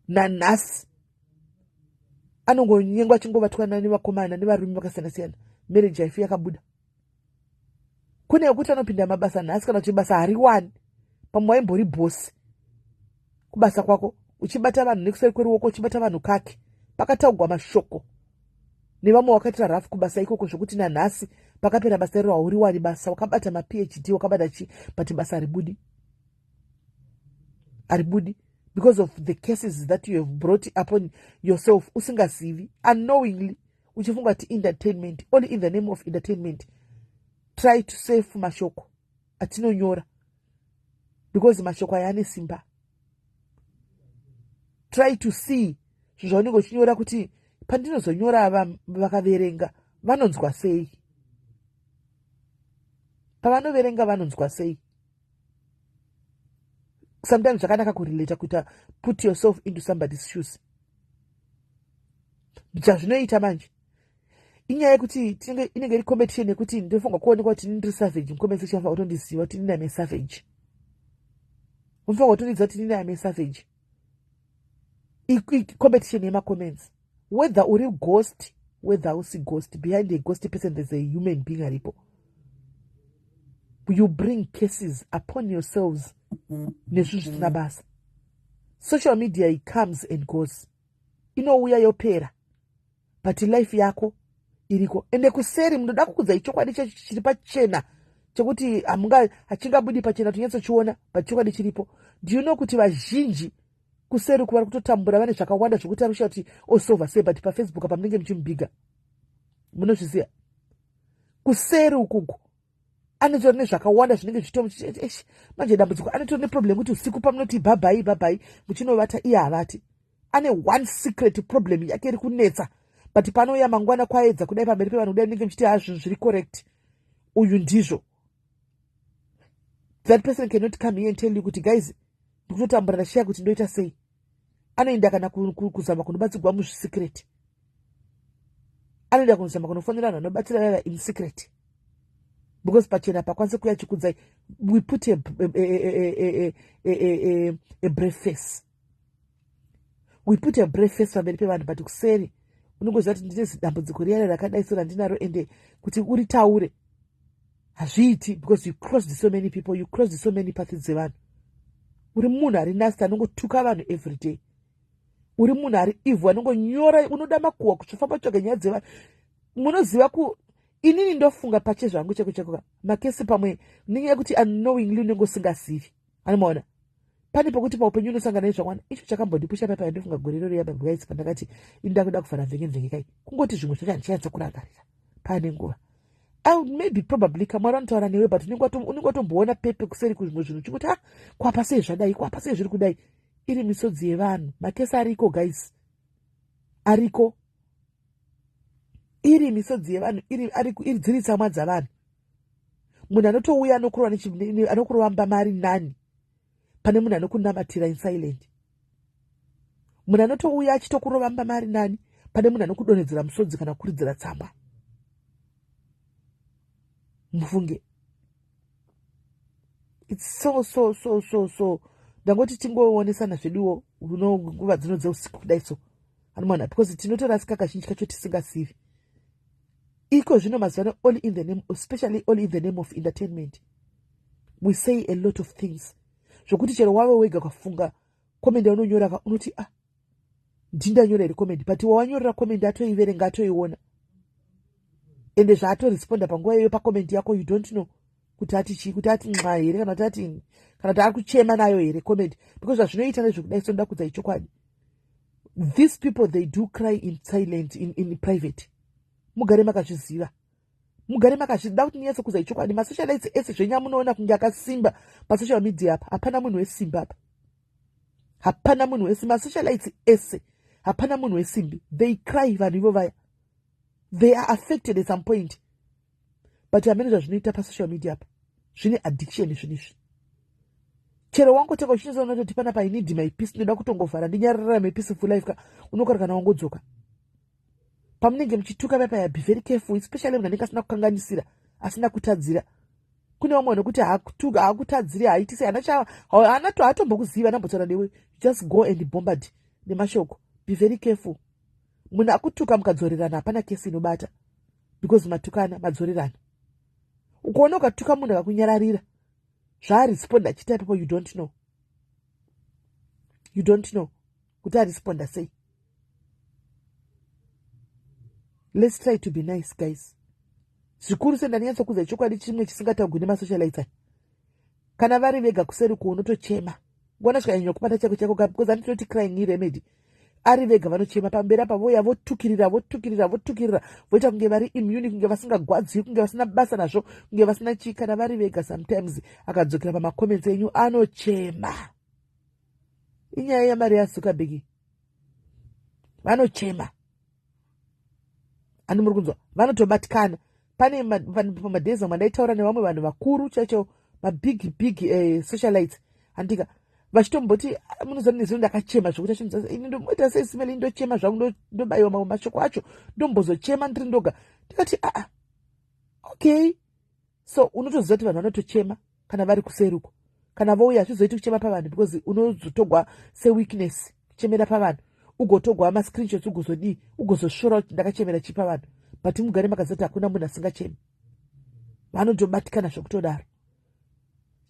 nanhasi anongonyengwa, achingovatwa nevakomana nevarume vakasiyana siyana. Marriage haifi yakabuda. Kune yekuti anopinda mabasa nhasi, kana kuti basa hariwani. Pamwe waimbori bhosi kubasa kwako, uchibata vanhu nekuseri kweruoko, uchibata vanhu kake. Pakataugwa mashoko nevamwe wakaitira rafu kubasa ikoko, zvokuti nanhasi pakapera basa iro hauriwani basa. Wakabata maPhD, wakabata chi, but basa haribudi, haribudi because of the cases that you have brought upon yourself usingazivi, unknowingly, uchifunga kuti entertainment, only in the name of entertainment. Try to save mashoko atinonyora because mashoko aya ane simba. Try to see zvinhu zvaunenge uchinyora kuti pandinozonyora, vakaverenga vanonzwa sei? Pavanoverenga vanonzwa sei? Sometimes zvakanaka kurelata, kuita put yourself into somebody's shoes. Zvazvinoita manje inyaya yekuti inenge iri competition yekuti ndofunga kuonekwa kuti ndiri savage. Mucomment section unofanira kutondiziva kuti inini am savage. Unofanira kutondiziva kuti inini am savage. Competition yemacomments, whether uri ghost, whether usi ghost, behind a ghost person there's a human being aripo. You bring cases upon yourselves nezvinhu zvisina basa. Social media, it comes and goes, inouya yopera, but life yako iriko. Ende kuseri munoda kukudzai chokwadi chacho chiri pachena, chekuti hachingabudi pachena tinyatsochiona, but chokwadi chiripo. Do you know kuti vazhinji kuseri kuvari kutotambura, vane zvakawanda zvokuti ari kushaa kuti osova sei, but paFacebook apa munenge muchimubhiga? Munozviziva, kuseri ukuku anotori nezvakawanda zvinenge zvichitomuch. Manje dambudziko, anotori neproblem kuti usiku pamunoti bye-bye, bye-bye, muchinovata, iye havati. Ane one secret problem yake iri kunetsa, but panouya mangwana kwaedza kudai pamberi pevanhu kudai, munenge muchiti ha, zvinhu zviri correct, uyu ndizvo. That person cannot come here and tell you kuti, "Guys, ndikutotambura, ndashiya kuti ndoita sei." Anoenda kana kuzama kunobatsirwa muzvisecret, anoenda kunozama kunofonera vanhu vanobatsira vaiva in secret, because pachena pakwanise kuya chikudzai. We put a brave face, we put a brave face pamberi pevanhu, but kuseri unongoziva kuti ndine zidambudziko riyana rakadai so randinaro, ende kuti uritaure hazviiti because you crossed so many people, you crossed so many paths dzevanhu. Uri munhu ari nasty, anongotuka vanhu every day. Uri munhu ari evil, anongonyora, unoda makuhwa, kuchifamba kutsvaga nyaya dzevanhu. Munoziva ku inini ndofunga pache zvangu cheko cheko macases pamwe nenyaya yekuti unknowingly unenge usingazivi. Anomaona pane pekuti paupenyu unosangana nezvakwana. Icho chakambondipusha paipa, ndofunga gore rero yababwaisi, pandakati ini ndakuda kuvhara mvenge mvenge kai, kungoti zvimwe zvacho handichanyatsa kurangarira paane nguva. Maybe probably kamwari vanotaura newe, but unenge watomboona pepe kuseri kuzvimwe zvinhu, uchingoti, "Ah, kwapa sei zvadai? Kwapa sei zviri kudai?" Iri misodzi yevanhu. Macases ariko, guys, ariko. Iri misodzi yevanhu, iri dziri tsamwa dzavanhu. Munhu anotouya anokurova mari nani pane munhu anokunamatira in silent. Munhu anotouya achitokurova mbama nani pane munhu anokudonhedzera musodzi kana kuridzira tsamba. Mufunge, it's so so so so so. Ndangoti tingoonesana zveduwo uno nguva dzino dzeusiku kudai so, anomwana, because tinotorasika kazhinji kacho tisingasivi. Iko zvino mazuva ano, all in the name, especially all in the name of entertainment, we say a lot of things zvokuti chero wave wega ukafunga comment yaunonyora ka, unoti, "Ah, ndindanyora here comment?" But wawanyorera comment atoiverenga, atoiona, ende zvaatoresponda panguva iyoyo pacomment yako, you don't know kuti ati chii, kuti ati nxa here, kana kuti ati, kana kuti ari kuchema nayo here comment, because zvazvinoita nezvekudai so. Ndoda kudzai chokwadi, these people, they do cry in silent, in private. Mugare makazviziva, mugare makazvida kuti ndinyatso chokwadi. Masocialites ese zvenyu amunoona kunge akasimba pasocial media apa, hapana munhu wesimba apa, hapana munhu wesimba. Masocialites ese Hapana munhu wesimbi. They cry, vanhu ivo vaya. They are affected at some point, but hamene zvazvinoita pasocial media apa, zvine addiction zvinhu izvi. Chero wangotanga uchinyatsona kuti panapa I need my peace, ndoda kutongovhara ndinyararira my peaceful life ka, unokara kana wangodzoka pamunenge muchituka vapaya. Be very careful, especially munhu anenge asina kukanganisira, asina kutadzira. Kune vamwe vanhu kuti haakutadziri, haaiti sei, hana haatombokuziva, anambotaura newe, just go and bombard nemashoko. Be very careful. Munhu akutuka, mukadzorerana, hapana kesi inobata because matukana, madzorerana. Ukuona ukatuka munhu akakunyararira, zvaaresponda achiita ipapo, you don't know, you don't know kuti aresponda sei. Let's try to be nice, guys. Zvikuru sendanyatsokuudza chokwadi chimwe chisingataugwi nemasocialites aya, kana vari vega kuseri kuunotochema, ngona zvikanyanya kubata chako chako, because andinoti crying iremedy. Ari vega vanochema, pamberi apa voya votukirira, votukirira, votukirira, voita kunge vari immune, kunge vasingagwadziwi, kunge vasina basa nazvo, kunge vasina chii. Kana vari vega, sometimes akadzokera pamacomments enyu anochema. Inyaya yamari yaZuckerberg, vanochema. Andi muri kunzwa, vanotobatikana. Pane pamadays amwe andaitaura nevamwe vanhu vakuru chaicho, mabig big socialites, handika vachitomboti, ah, munoziva, nezino ndakachema zvokuti ini ndomoita sei simeli, ndochema zvangu, ndobayiwa mamwe mashoko acho, ndombozochema ndiri ndoga. Ndikati, aa, okay. So unotoziva kuti vanhu vanotochema kana vari kuseruko. Kana vouya, hazvizoiti kuchema pavanhu because unozotogwa seweakness kuchemera pavanhu, ugotogwa mascreenshots, ugozodii, ugozosvora kuti ndakachemera chii pavanhu. But mugare makaziva kuti hakuna munhu asingachemi, vanotobatikana zvekutodaro.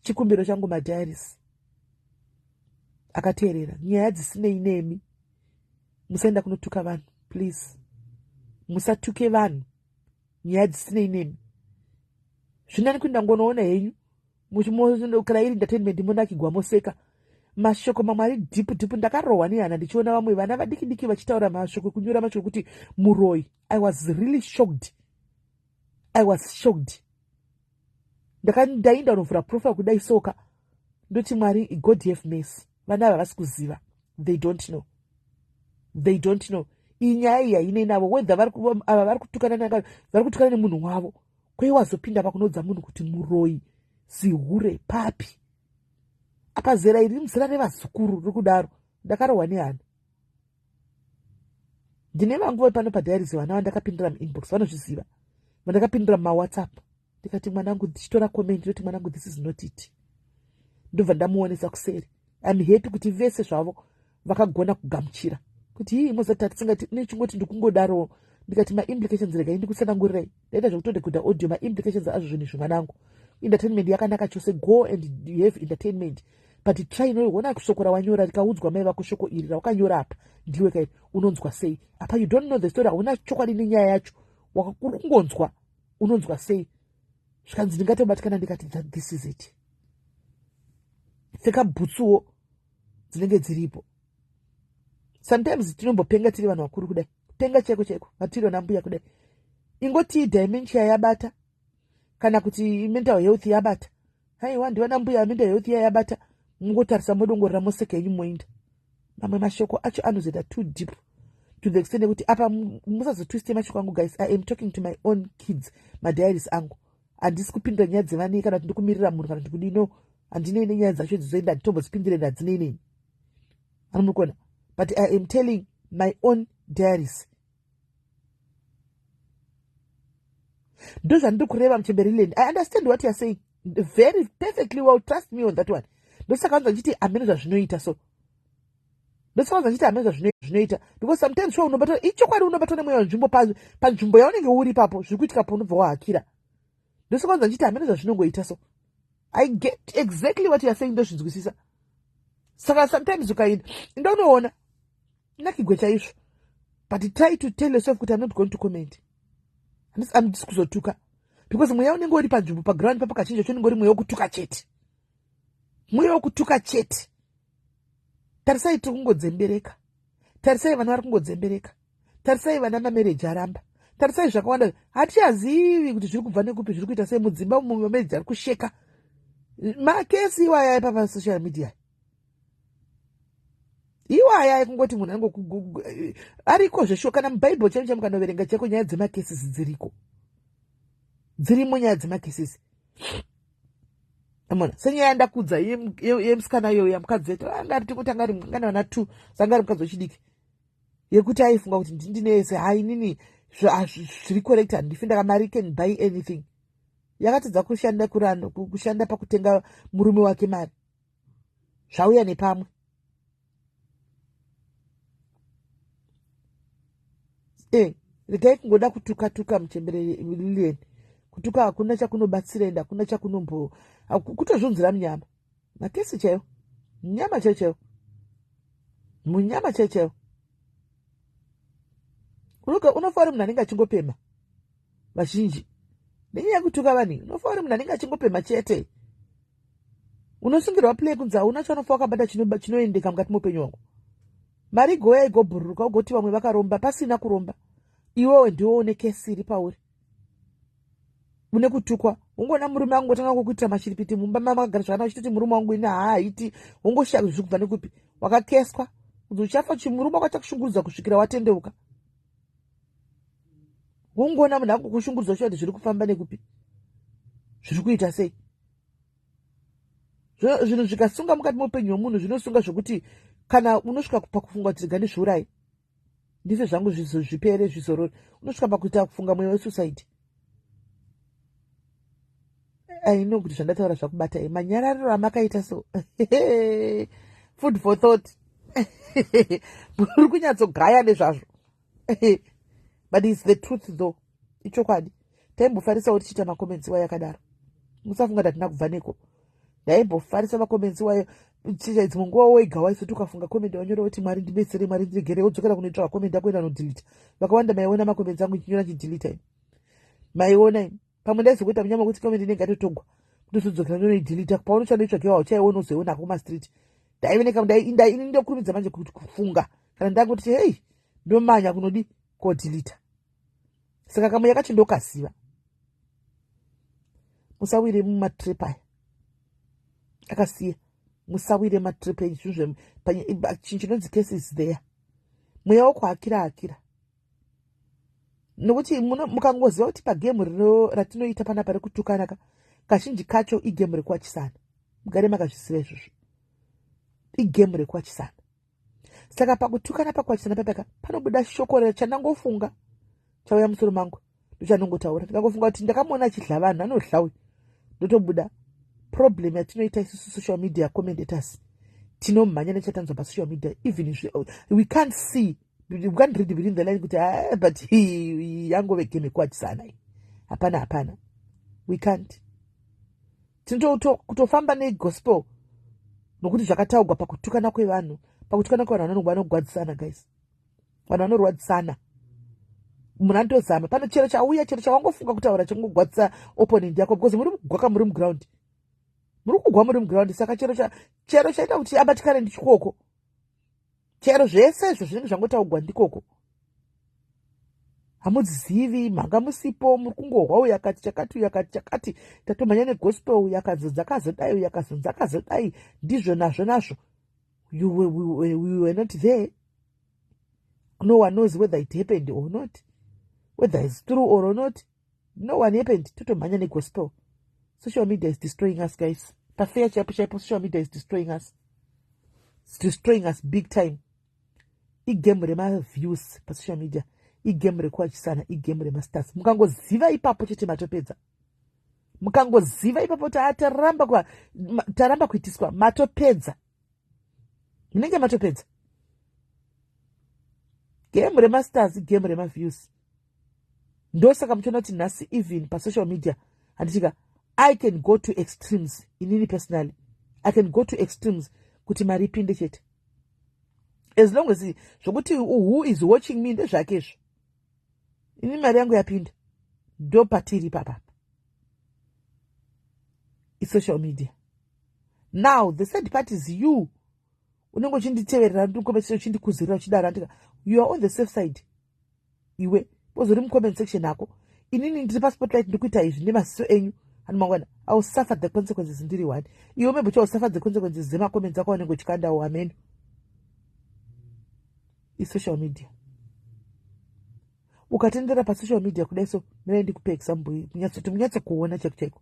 Chikumbiro changu, madiaries akateerera, nyaya dzisinei nemi, musaenda kunotuka vanhu. Please, musatuke vanhu nyaya dzisinei nemi. Zvinani kuti ndangonoona henyu, kana iri entertainment, monakigwa, moseka. Mashoko mamwe ari deep deep. Ndakarohwa nehana ndichiona vamwe vana vadiki diki vachitaura mashoko ekunyora mashoko ekuti muroi. I was really shocked, I was shocked. Ndainda unovhura profile kudai soka, ndoti, "Mwari, God have mercy." Vana ava vasi kuziva, they don't know, they don't know. Iyi nyaya iyi hainei navo, whether ava vari kutukana, vari kutukana nemunhu wavo. Kwei wazopinda pakunodza munhu kuti muroi, zihure papi apa? Zera iri muzera revazukuru riri kudaro. Ndakarohwa nehana. Ndine vangu vepano padiaries, vana vandakapindura muinbox vanozviziva, vandakapindura mumawhatsapp, ndikati, "Mwanangu," ndichitora comment, ndoti, "Mwanangu, this is not it." Ndobva ndamuonesa kuseri. I'm happy kuti vese zvavo vakagona kugamuchira kuti hii mozati hatisingati nechingoti ndikungodarowo. Ndikati, "Maimplications, regai ndikutsanangurirai." Ndaita zvekutorekodha audio, maimplications azvo zvinhu izvi. Mwanangu, entertainment yakanaka chose, go and you have entertainment, but try noona shoko rawanyora rikaudzwa mai vako, shoko iri rawakanyora apa ndiwe kai, unonzwa sei? Apa you don't know the story, hauna chokwadi nenyaya yacho, uri kungonzwa, unonzwa sei? Zvikanzi, "Ndingatobatikana." Ndikati, "This is it, pfeka bhutsuwo dzinenge dziripo." Sometimes tinombopenga tiri vanhu vakuru kudai, kupenga chaiko chaiko, vatiri vana mbuya kudai. Ingoti dementia yabata, kana kuti mental health yabata. Haiwa, ndivana mbuya, mental health iya yabata. Mungotarisa, modongorera, moseka yenyu, moinda. Mamwe mashoko acho anozoita too deep, to the extent yekuti apa musazotwiste mashoko angu. Guys, I am talking to my own kids, madiaries angu. Handisi kupindura nyaya dzevanei, kana kuti ndikumirira munhu, kana kuti kudii. No, handinei nenyaya dzacho dzizoenda, handitombozipindire, ndadzinei neni anomukona. But I am telling my own diaries. Ndozvandiri kureva, muchemberiland. I understand what you are saying very perfectly well, trust me on that one. Ndosaka vanza ndichiti hamene zvazvinoita. So ndosaka vanza ndichiti hamene zvazvinoita, because sometimes sure unobatwa, ichokwadi, unobatwa nemweya wenzvimbo panzvimbo yaunenge uri ipapo, zviri kuitika po, unobva wahakira. Ndosaka vanza ndichiti hamene zvazvinongoita. So I get exactly what you are saying, ndozvinzwisisa. Saka sometimes ukaenda, inda unoona nakigwe chaizvo, but try to tell yourself kuti I'm not going to comment, handisi kuzotuka, because mweya unenge uri panzvimbo, paground papo, kachinja cho unenge uri mweya wekutuka chete, mweya wekutuka chete. Tarisai, tiri kungodzembereka. Tarisai, vana vari kungodzembereka. Tarisai, vana mamarriage aramba. Tarisai zvakawanda, hatichazivi kuti zviri kubva nekupi, zviri kuita sei mudzimba umu, mamarriage ari kusheka. Makesi iwaya ipapa, social media. Iwaya ekungoti munhu anenge ariko zveshuwa. Kana mubhaibheri chaimo chaimo kanoverenga chaiko, nyaya dzemacases dziriko, dzirimo nyaya dzemacases. Amona senyaya yandakudza yemusikana iyoyo, yamukadzi yetu anga ari, tingoti anga ari ngana vana two, sanga ari mukadzi wechidiki, yekuti aifunga kuti ndinese hai inini zviri correct, handifi ndakamari can buy anything. Yakatadza kushanda kurano kushanda pakutenga murume wake mari, zvauya nepamwe. Regai kungoda kutuka tuka muchembere Lilian. Kutuka hakuna chakunobatsira, ende hakuna chakunombo kutozvunzira munyama. Makesi chaiwo, nyama chaiyo chaiyo, munyama chaiyo chaiyo. Unofa uri munhu anenge achingopema. Vazhinji nenyaya yekutuka vanhu, unofa uri munhu anenge achingopema chete. Unosungirwa play kunzi hauna chaunofa wakabata chinoendeka mukati meupenyu hwako. Mari igouya, igobhururuka, ugoti vamwe vakaromba pasina kuromba. Iwewe ndiwo une kesi iri pauri, une kutukwa. Ungoona murume angotanga kukuitira mashiripiti mumba mamakagara zvakanaka, uchitoti murume wangu ini haaiti, wongoshaya zviri kubva nekupi. Wakakeswa kunzi uchafa, chimurume wako achakushungurudza kusvikira watendeuka. Wongoona munhu angokushungurudza, uchati zviri kufamba nekupi, zviri kuita sei. Zvinhu zvikasunga mukati meupenyu hwemunhu, zvinosunga zvokuti kana unosvika pakufunga kuti rega ndizviurayi, ndife zvangu, zvipere, zvizorore. Unosvika pakuita kufunga mweya wesuicide. I know kuti zvandataura zvakubatai. Manyarariro amakaita so, food for thought. Muri kunyatsogaya nezvazvo, but it's the truth though, ichokwadi. Taimbofarisawo tichiita macomments iwayo akadaro. Musafunga tatina kubva neko. Ndaimbofarisa macomments iwayo. Dzimwe nguva wega waisoti ukafunga comment wanyora kuti Mwari ndibetsere, Mwari ndiregere, wodzokera kunoitsvaka comment yako enda nodelete. Vakawanda maiona macomments angu ichinyora chidelete ini, maiona ini. Pamwe ndaizokuita munyama kuti comment inenge yatotongwa, kutozodzokera ndonoidelete. Paunochanoitsvakewa hauchaiona, uzoiona kumastreet. Ndaiveneka ini, ndokurumidza manje kuti kufunga kana ndangoti hei, ndomanya kunodi kodelete. Saka kamwe yakacho ndokaziva. Musawire mumatrip aya akasiya, musawire matrip. Zvinhu chinhu chinonzi case is there, mweya wokuhakira hakira, nokuti mukangoziva kuti pagame rino ratinoita panapa rekutukana ka, kazhinji kacho igame rekuwachisana. Mugare makazviziva izvozvo, igame rekuwachisana. Saka pakutukana, pakuwachisana papaka panobuda shoko chandangofunga, chauya musoro mangu, ndochanongotaura. Ndingangofunga kuti ndakamuona achidla vanhu, anodla uyu, ndotobuda. Problem yatinoita isusu social media commentators, tinomhanya nechatanzwa pasocial media. Even we can't see, we can't read between the line kuti ah, but yangove game yekuwachisana iyi. Hapana, hapana, we can't. Kutofamba negospel nokuti zvakataurwa pakutukana kwevanhu. Pakutukana kwevanhu, vanogwadzisana guys, vanhu vanorwadzisana. Munhu anotozama pano chero chauya, chero chawangofunga kutaura chingogwadzisa opponent yako, because muri kugwaka muri muground, muri kugwa muri muground. Saka chero chaita kuti abatikane ndichikoko, chero zvese izvo zvinenge zvangotaugwa ndikoko. Hamudzizivi, manga musipo, muri kungohwa uyu akati chakati, uyu akati chakati, tatomhanya negospel, uyu akazonzi akazodai, uyu akazonzi akazodai, ndizvo nazvo nazvo. We were not there. No one knows whether it happened or not, whether it's true or not. No one happened, totomhanya negospel. Social media is destroying us guys. Pafair chaipo chaipo, social media is destroying us. It's destroying us big time. Igame remaviews pasocial media, igame rekuwachisana, igame remastars. Mukangoziva ipapo chete, matopedza. Mukangoziva ipapo kuti taramba, taramba kuitiswa, matopedza, munenge matopedza. Game remastars, game remaviews. Ndosaka muchiona kuti nhasi even pasocial media, handitika, I can go to extremes. Inini personally, I can go to extremes kuti mari ipinde chete, as long as zvokuti who is watching me ndezvake izvo. Ini mari yangu yapinda, ndo patiri papapa. Isocial media. Now the sad part is you unenge uchinditeverera, ndikukomesera, uchindikuzirira, uchidaro, andika you are on the safe side. Iwe wozori mucomment section ako, inini ndiri paspotlight, ndikuita izvi nemaziso enyu. Hani mangwana I will suffer the consequences ndiri one. Iwe maybe uchausuffer the consequences dzemacomments ako anenge uchikandawo. Ameno. Isocial media. Ukatendera pasocial media kudai so, mira ndikupe example munyatsoti munyatso kuona chaiko chaiko.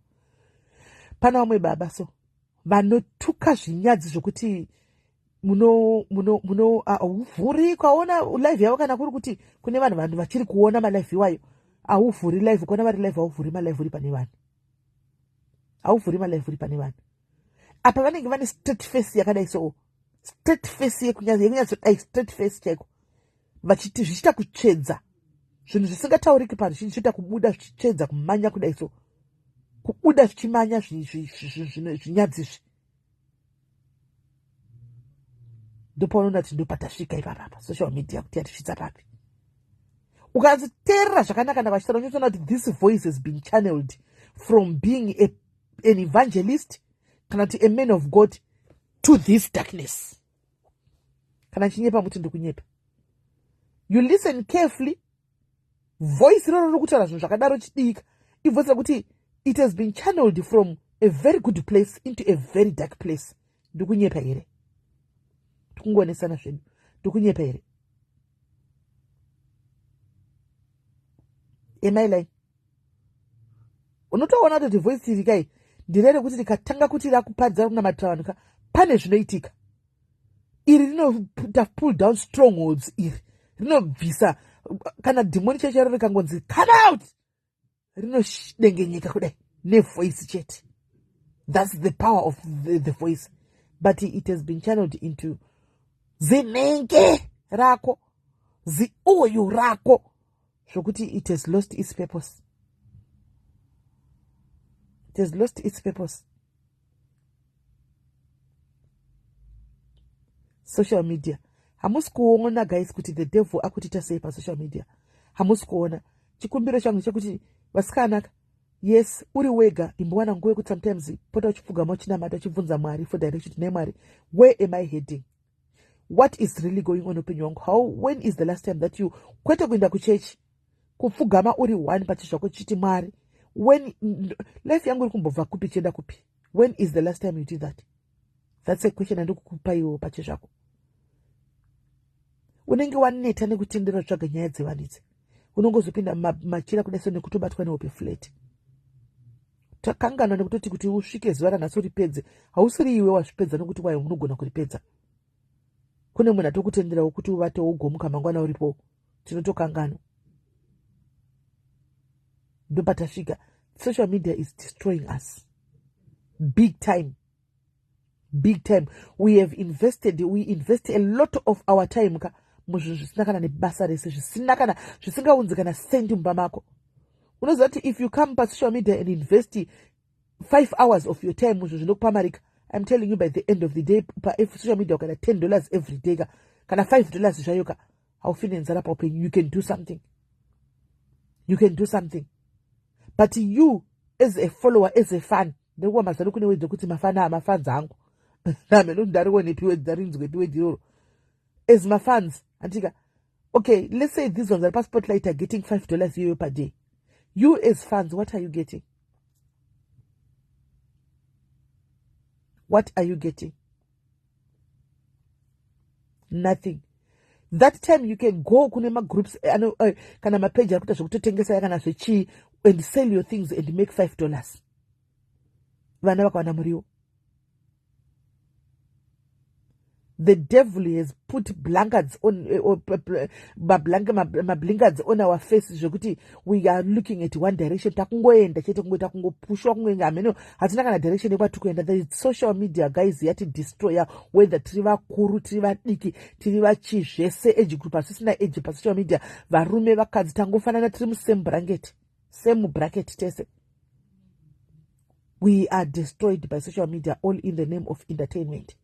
Pana vamwe baba so vanotuka zvinyadzi zvokuti muno muno muno hauvhuri ukaona live yavo. Kana kuri kuti kune vanhu vanhu vachiri kuona malive iwayo, hauvhuri live ukaona vari live, hauvhuri malive uri pane vanhu, hauvhuri malive uri pane vanhu. Apa vanenge vane straight face yakadai so, straight face yekunyatsodai, straight face chaiko, vachiti zvichiita kutsvedza zvinhu zvisingatauriki paruzhinji, zvichiita kubuda zvichitsvedza kumanya kudai so, kubuda zvichimanya zvinyadzi izvi. Ndopaunoona kuti ndopatasvika ipapapa, social media kuti yatisvitsa papi. Ukanziteerera zvakanaka navachitaura, unotoona kuti this voice has been channeled from being an evangelist kana kuti a man of God to this darkness. Kana chinyepa muti ndikunyepa. You listen carefully, voice iroro riri kutaura zvinhu zvakadaro chidika, ivoice rekuti it has been channeled from a very good place into a very dark place. Ndikunyepa here? Tikungonesana zvedu. Ndikunyepa here? Am I lying? Unotoona kuti voice iri kai ndirere kuti rikatanga kuti rakupadza kunamatira vanhu ka, pane zvinoitika. Iri rinoita pull down strongholds, iri rinobvisa kana dhimoni chaicho charo rikangonzi "Come out", rinodengenyeka kudai nevoice chete. That's the power of the voice, but it has been channeled into zinenge rako, ziuyu rako, zvokuti it has lost its purpose, it has lost its purpose. Social media, hamusi kuona guys kuti the devil akutiita sei pasocial media? Hamusi kuona? Chikumbiro changu chekuti vasikanaka, yes, uri wega, imbowana nguva yekuti sometimes pota uchipfugama, uchinamata, uchibvunza Mwari for direction. Tine Mwari, where am I heading? What is really going on upenyu hwangu? How, when is the last time that you, kwete kuenda kuchechi, kupfugama uri one pachizvako chichiti, "Mwari, when life yangu iri kumbobva kupi, chienda kupi?" When is the last time you did that? That's a question andikukupa iwo pachezvako. Unenge waneta nekutendera kutsvaga nyaya dzevanhu idzi, unongozopinda machira kudai so nekutobatwa nehope flat. Takanganwa nekutoti kuti usvike zuva ranhasi uripedze, hausiri iwe wazvipedza, nekuti wai unogona kuripedza. Kune munhu atokutenderawo kuti uvate, wogomuka mangwana uripo. Tinotokanganwa. Ndopatasvika. Social media is destroying us big time, big time. We have invested, we invest a lot of our time ka muzvinhu zvisina kana nebasa rese, zvisina kana, zvisingaunzi kana sendi mumba mako. Unoziva kuti if you come pasocial media and invest 5 hours of your time muzvinhu zvinokupa marika, I'm telling you, by the end of the day pasocial media ukaita $10 every day ka, kana $5 zvayo ka, haufi nenzara paupenyu. You can do something, you can do something. But you as a follower, as a fan, ndikuva mazano kune wedzi ekuti mafana, mafans angu, nameno ndarionepi wedzi, ndarinzwepi wedzi iroro, as mafans andika. Okay, let's say these ones are paspotlight are getting $5 iyoyo per day. You as fans, what are you getting? What are you getting? Nothing. That time you can go kune magroups kana mapeji ari kuita zvekutotengesa kana zvechii and sell your things and make $5, vana vakawana muriwo. The devil has put blankets on mablinkers on our face zvekuti we are looking at one direction. Takungoenda chete, kungoita kungopushwa, kungoenda hameno, hatina kana direction yekwatiri kuenda. The social media, guys, yati destroya, whether tiri vakuru, tiri vadiki, tiri vachi, zvese, age group hasisina age pasocial media. Varume, vakadzi, tangofanana, tiri musame bracket, same bracket tese. We are destroyed by social media, all in the name of entertainment.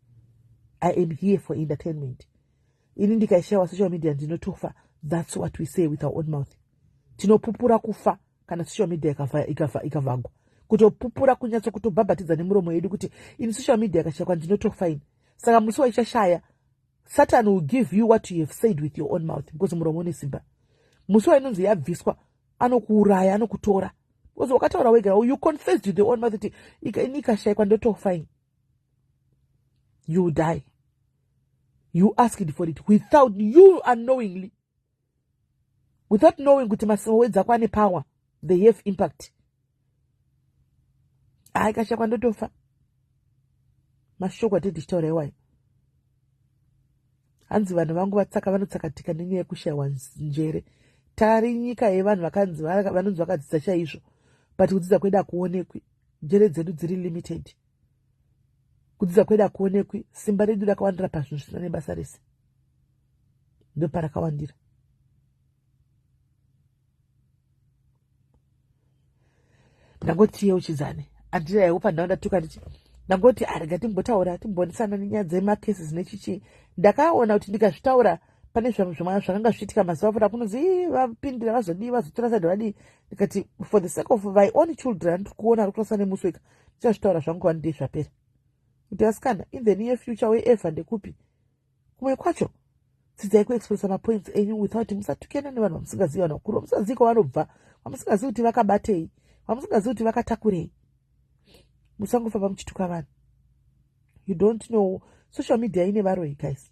I am here for entertainment. Ini ndikaishawa social media ndinotofa. That's what we say with our own mouth. Tinopupura kufa kana social media ikavhagwa, kutopupura, kunyatso kutobhabhatidza nemuromo yedu kuti ini social media ikashakwa ndinotofa ini. Saka musi waichashaya, Satan will give you what you have said with your own mouth, because muromo une simba. Musi wainonzi yabviswa, anokuuraya, anokutora, because wakataura wega. You confessed with your own mouth kuti ini ikashayikwa ndotofa ini. You die. You asked for it without you unknowingly, without knowing kuti mawords ako ane power, they have impact. Hayi, kashakwa ndotofa. Mashoko atei tichitaura iwayo, hanzi vanhu vangu vatsaka vanotsakatika nenyaya yekushayiwa njere. Tari nyika yevanhu vakanzi vanonzi vakadzidza chaizvo, but kudzidza kwedu hakuonekwi. Njere dzedu dziri limited. Kudzidza kwedu hakuonekwi. Simba redu rakawandira pazvinhu zvisina nebasa rese, ndoparakawandira. Ndangoti yeuchidzane, andirawo pandau ndatuka ndichi ndangoti arega timbotaura, timbonisana nenyaya dzemacases nechichii. Ndakaona kuti ndikazvitaura pane zvakanga zvichiitika mazuva apfuura, kunonzi vapindira, vazodii, vazotora side, vadii. Ndikati for the sake of my own children, ndiri kuona ari kurasa nemusi weka, ndichazvitaura zvangu one day zvapera, kuti asikana, in the near future, wherever, ndekupi kumwe kwacho, dzidzai kuexpressa mapoints enyu without musatukena nevanhu vamusingazivi, vanhu vakuru vamusingazivi kwavanobva, vamusingazivi kuti vakabatei, vamusingazivi kuti vakatakurei. Musangofamba muchituka vanhu. You don't know, social media ine varoyi, guys.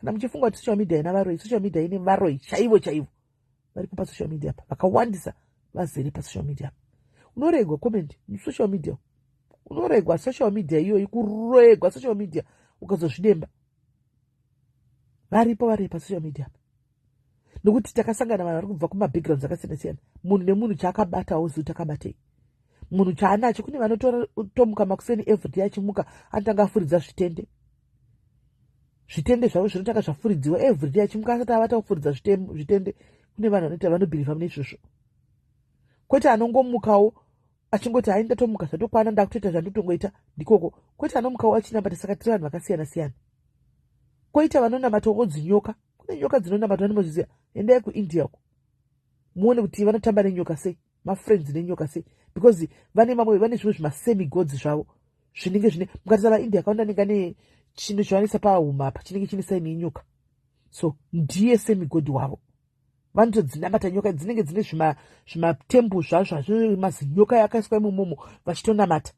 Kana muchifunga kuti social media ina varoyi, social media ine varoyi chaivo chaivo varipo pasocial media pa, vakawandisa vazere pasocial media. Unoregwa comment musocial media, unoregwa social media iyoyi, kuregwa social media ukazozvidemba. Varipo vari pasocial media pa, nokuti takasangana vanhu vari kubva kumabackgrounds akasiyana siyana. Munhu nemunhu chaakabatawo zivi takabatei, munhu chaanacho. Kune vanotomuka makuseni everyday, achimuka anotanga afuridza zvitende. Zvitende zvavo zvinotanga zvafuridziwa everyday, achimuka asati avata kufuridza zvitende. Kune vanhu vanoita, vanobhilivha mune izvozvo, kwete anongomukawo achingoti, "Hai, ndatomuka, zvatokwana, ndakutoita zvandotongoita ndikoko." Kwete anomukawo achinamata. Saka tiri vanhu vakasiyana siyana. Kwoita vanonamatawo dzinyoka. Kune nyoka dzinonamatwa, nemazviziva? Endai kuIndia uko muone kuti vanotamba nenyoka sei, mafriends nenyoka sei, because vane mamwe, vane zvimwe zvimasemi-gods zvavo zvinenge zvine. Mukatarisa vaIndia akawanda anenge ane chinhu chavanoisa pahuma apa chinenge chine saini yenyoka, so ndiye semigod wavo. Vanotodzinamata nyoka, dzinenge dzine zvimatemple zvazvo zvazvo, mazinyoka yakaiswa imomomo, vachitonamata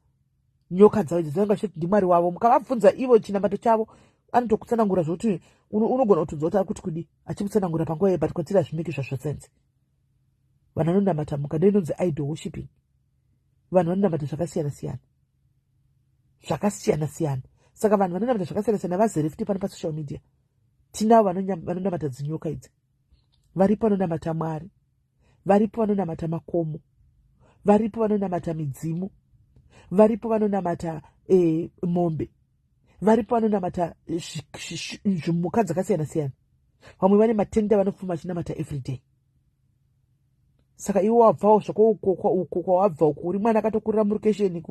nyoka dzavo idzi dzinenge vachiti ndimwari wavo. Mukavabvunza ivo chinamato chavo, anotokutsanangura zvokuti unogona kutonzwa kuti ari kuti kudi achikutsanangura panguva iyo, but kwatiri hazvimeki zvazvo sense. Vanhu vanonamata mhuka, ndo inonzi idol worshiping. Vanhu vanonamata zvakasiyana siyana, zvakasiyana siyana. Saka vanhu vanonamata zvakasiyana siyana vazere futi pano pasocial media. Tinavo vanonamata dzinyoka idzi, varipo vanonamata Mwari, varipo vanonamata makomo, varipo vanonamata midzimu, varipo vanonamata mombe, varipo vanonamata zvimhuka dzakasiyana siyana. Vamwe vane matenda vanopfuma achinamata everyday. Saka iwe wabvawo zvako uko kwawabva uko, uri mwana akatokurira murukesheni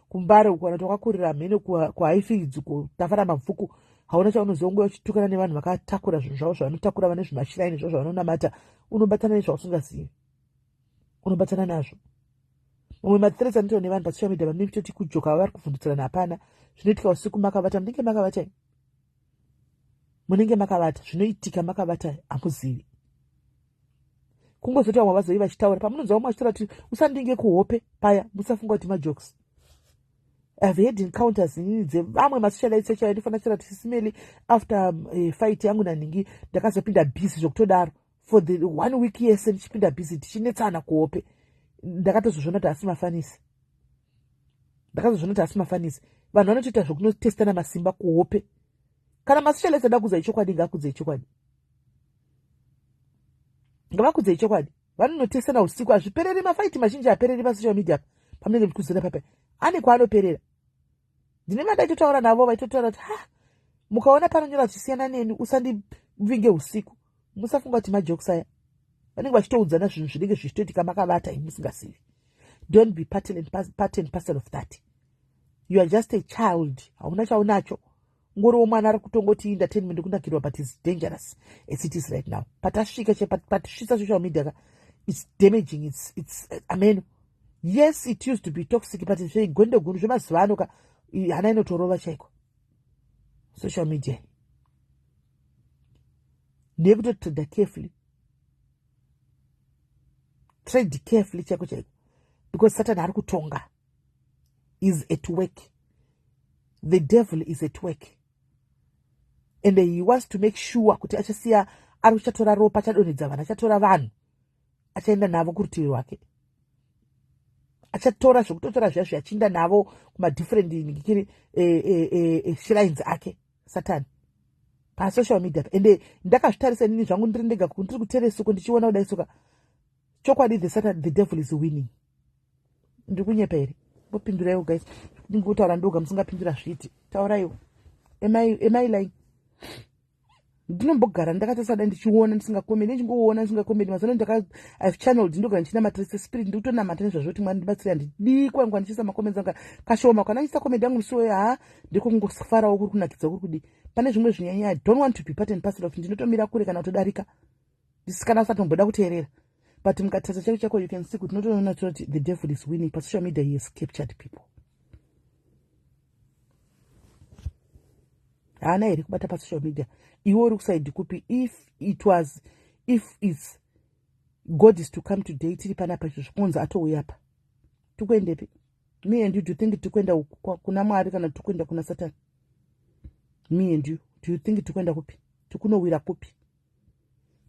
kuMbare uko, kana kuti wakakurira mhene kuHighfields uko, Tafara Mabvuku, hauna chaunoziva. Nguva uchitukana nevanhu vakatakura zvinhu zvavo zvavanotakura, vane zvimashiraini zvavo zvavanonamata, unobatana nezvausingazivi, unobatana nazvo. Mamwe mathreats anoitwa nevanhu pasocial media, vanenge kutoti kujoka, vari kuvhundutsirana, hapana. Zvinoitika usiku makavata, munenge makavata, munenge makavata. Zvinoitika makavata, hamuzivi. Kungozoti vamwe vazoi vachitaura, pamunonzwa vamwe vachitaura kuti usandinge kuhope paya, musafunga kuti majokes. I've had encounters inini dzevamwe masocialites chaivo. Ndifanira kutaura kuti sisimeli, after fight yangu naningi, ndakazopinda busy zvokutodaro for the one week yese, ndichipinda busy tichinetsana kuhope. Ndakatozozviona kuti asi mafanisi, ndakazozviona kuti asi mafanisi. Vanhu vanotoita zvokunotestana masimba kuhope. Kana masocialites ada kuudzai chokwadi, ngaakudzei chokwadi, ngavakudzei chokwadi. Vanonotestana usiku, hazvipereri. Mafights mazhinji apereri pasocial media pamunenge muchikuzira papa, ane kwaanoperera. Ndine vandaitotaura navo, vaitotaura kuti, "Ha, mukaona panonyora zvichisiyana neni, usandivinge usiku," musafunga kuti majokes aya. Vanenge vachitoudzana zvinhu zvinenge zvichitoitika makavata imi musingazivi. Don't be part and parcel of that. You are just a child, hauna chaunacho. Ngoriwo mwana ari kutongoti entertainment, kunakirwa, but is dangerous as it is right now. Patasvika, patisvitsa social media ka, it's damaging, it's ameno. Yes, it used to be toxic, but zveigonde gunu zvemazuva ano ka, hana inotorova chaiko. Social media ndeyekutotreda carefully, trade carefully chaiko chaiko, because Satan ari kutonga, is at work. The devil is at work. And he wants to make sure kuti achasiya ari kuchatora ropa, achadonhedza vanhu, achatora vanhu, achaenda navo kurutivi rwake, achatora zvekutotora zviya zviya, achiinda navo kumadifferent ngikiri shrines ake Satani pasocial media. Ende ndakazvitarisa inini zvangu ndiri ndega, ndiri kuteresuko, ndichiona kudai suka, chokwadi the Satan, the devil is winning. Ndiri kunyepa here? Mbopinduraiwo guys, ndingotaura ndoga musingapindura zviti. Tauraiwo, am I lying? Ndinombogara ndakatarisa dai, ndichiona ndisingakomedi, ndichingoona ndisingakomedi. Mazano ndaka, I've channeled, ndogara ndichinamata spirit, ndikutonamata nezvazvo kuti Mwari ndibatsire. Handidi kwangwa ndichiisa macomments anga kashoma. Kana ndichiisa comment yangu musi weyo, ha, ndikungofarawo, kuri kunakidza, kuri kudi. Pane zvimwe zvinyanya I don't want to be part and parcel of, ndinotomira kure kana kutodarika, ndisikana usatomboda kuteerera. But mukatarisa chako chako, you can see kuti unotoona kuti the devil is winning pasocial media. He has captured people. Haana here kubata pasocial media? Iwe uri kusaidi kupi? If it was, if it's God is to come today, tiri panapa izvo zvikunzi atouya pa, tikuendepi? Me and you, do you think tikuenda kuna Mwari kana tikuenda kuna Satani? Me and you, do you think tikuenda kupi? Tikunowira kupi?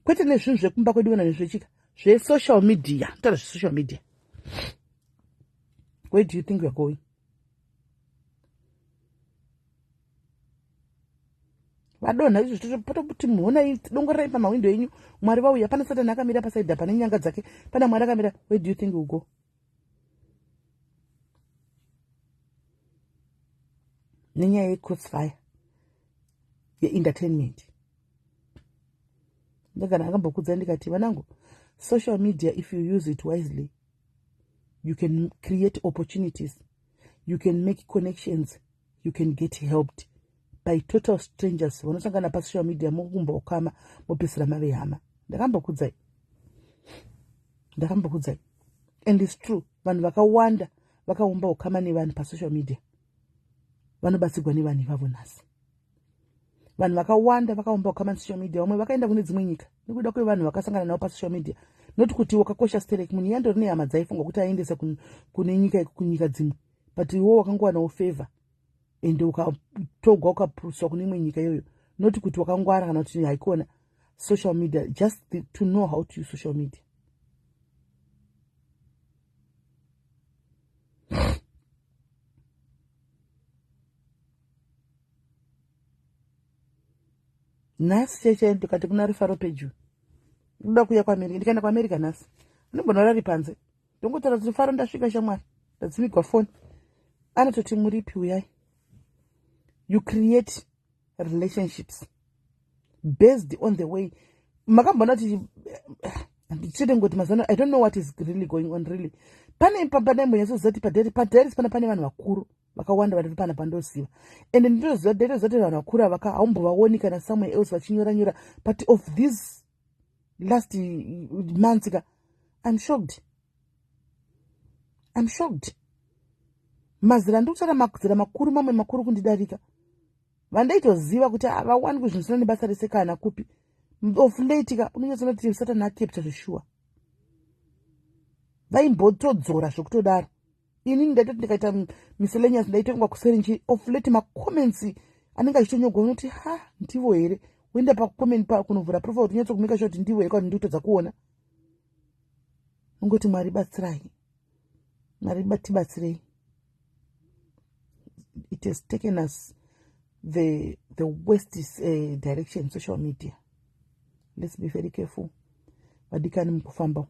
Kwete nezvinhu zvekumba kwedu kana nezvechika zvesocial media, taura zvesocial media. Where do you think we are going? Vadonha izvo, pototi muonai, dongorerai pamahwindo enyu, Mwari vauya. Pana Satani akamira pasaidha, pane nyanga dzake, pana Mwari akamira. Where do you think we go? Nenyaya yecrossfire yeentertainment, ndagara akambokudza ndikati, vanangu, social media, if you use it wisely, you can create opportunities, you can make connections, you can get helped by total strangers vanosangana pasocial media, mokumba ukama, mopedzisira mave hama. Ndakambokudzai, ndakambokudzai, and it's true. Vanhu vakawanda vakaumba ukama nevanhu pasocial media, vanobatsirwa nevanhu ivavo nhasi. Vanhu vakawanda vakaumba ukama nesocial media, vamwe vakaenda kune dzimwe nyika nekuda kwevanhu vakasangana navo pasocial media. Not kuti wakakosha sterek, munhu yandori nehama dzaifunga kuti aendese kune nyika, kunyika dzimwe, but iwo wakangowanawo favor and ukatogwa, ukapuswa kune imwe nyika iyoyo, not kuti wakangwara kana kuti haikona. Social media, just to know how to use social media. Nhasi chaichai ndikati kuna Rufaro pedyo, ndoda kuuya kuAmerica, ndikaenda kuAmerica nhasi, anombona rari panze, ndongotaura kuti, "Rufaro, ndasvika shamwari, ndadzimigwa foni." Anototi, "Muripi? Uyai." You create relationships based on the way makamboona kuti ndichete ngoti mazano. I don't know what is really going on really. Pane pandaimbonyatsoziva kuti padairis pana pane vanhu vakuru vakawanda vari pana pandoziva, and ndinoziva, ndaitoziva kuti vanhu vakuru ava haumbovaoni kana somewhere else vachinyora nyora, but of this last months ka, I'm shocked, I'm shocked. Mazera ndikutaura, mazera makuru, mamwe makuru kundidarika, vandaitoziva kuti havawani kuzvinisina nebasa rese kana kupi. Of late ka, unonyatsoona kuti Satani acapture zveshuwa. Vaimbotodzora zvekutodaro. Inini ndaitoti ndikaita miscellaneous, ndaitongwa kuseri nchi. Of late macomments anenge achitonyorwa, unoti, "Ha, ndivo here?" Woenda pacomment pa kunovhura profile kuti unyatsokumeka sure kuti ndivo here, kana ndikutodza kuona. Ungoti, "Mwari batsirai, Mwari tibatsirei." It has taken us the worst direction, social media. Let's be very careful, vadikani, mukufamba.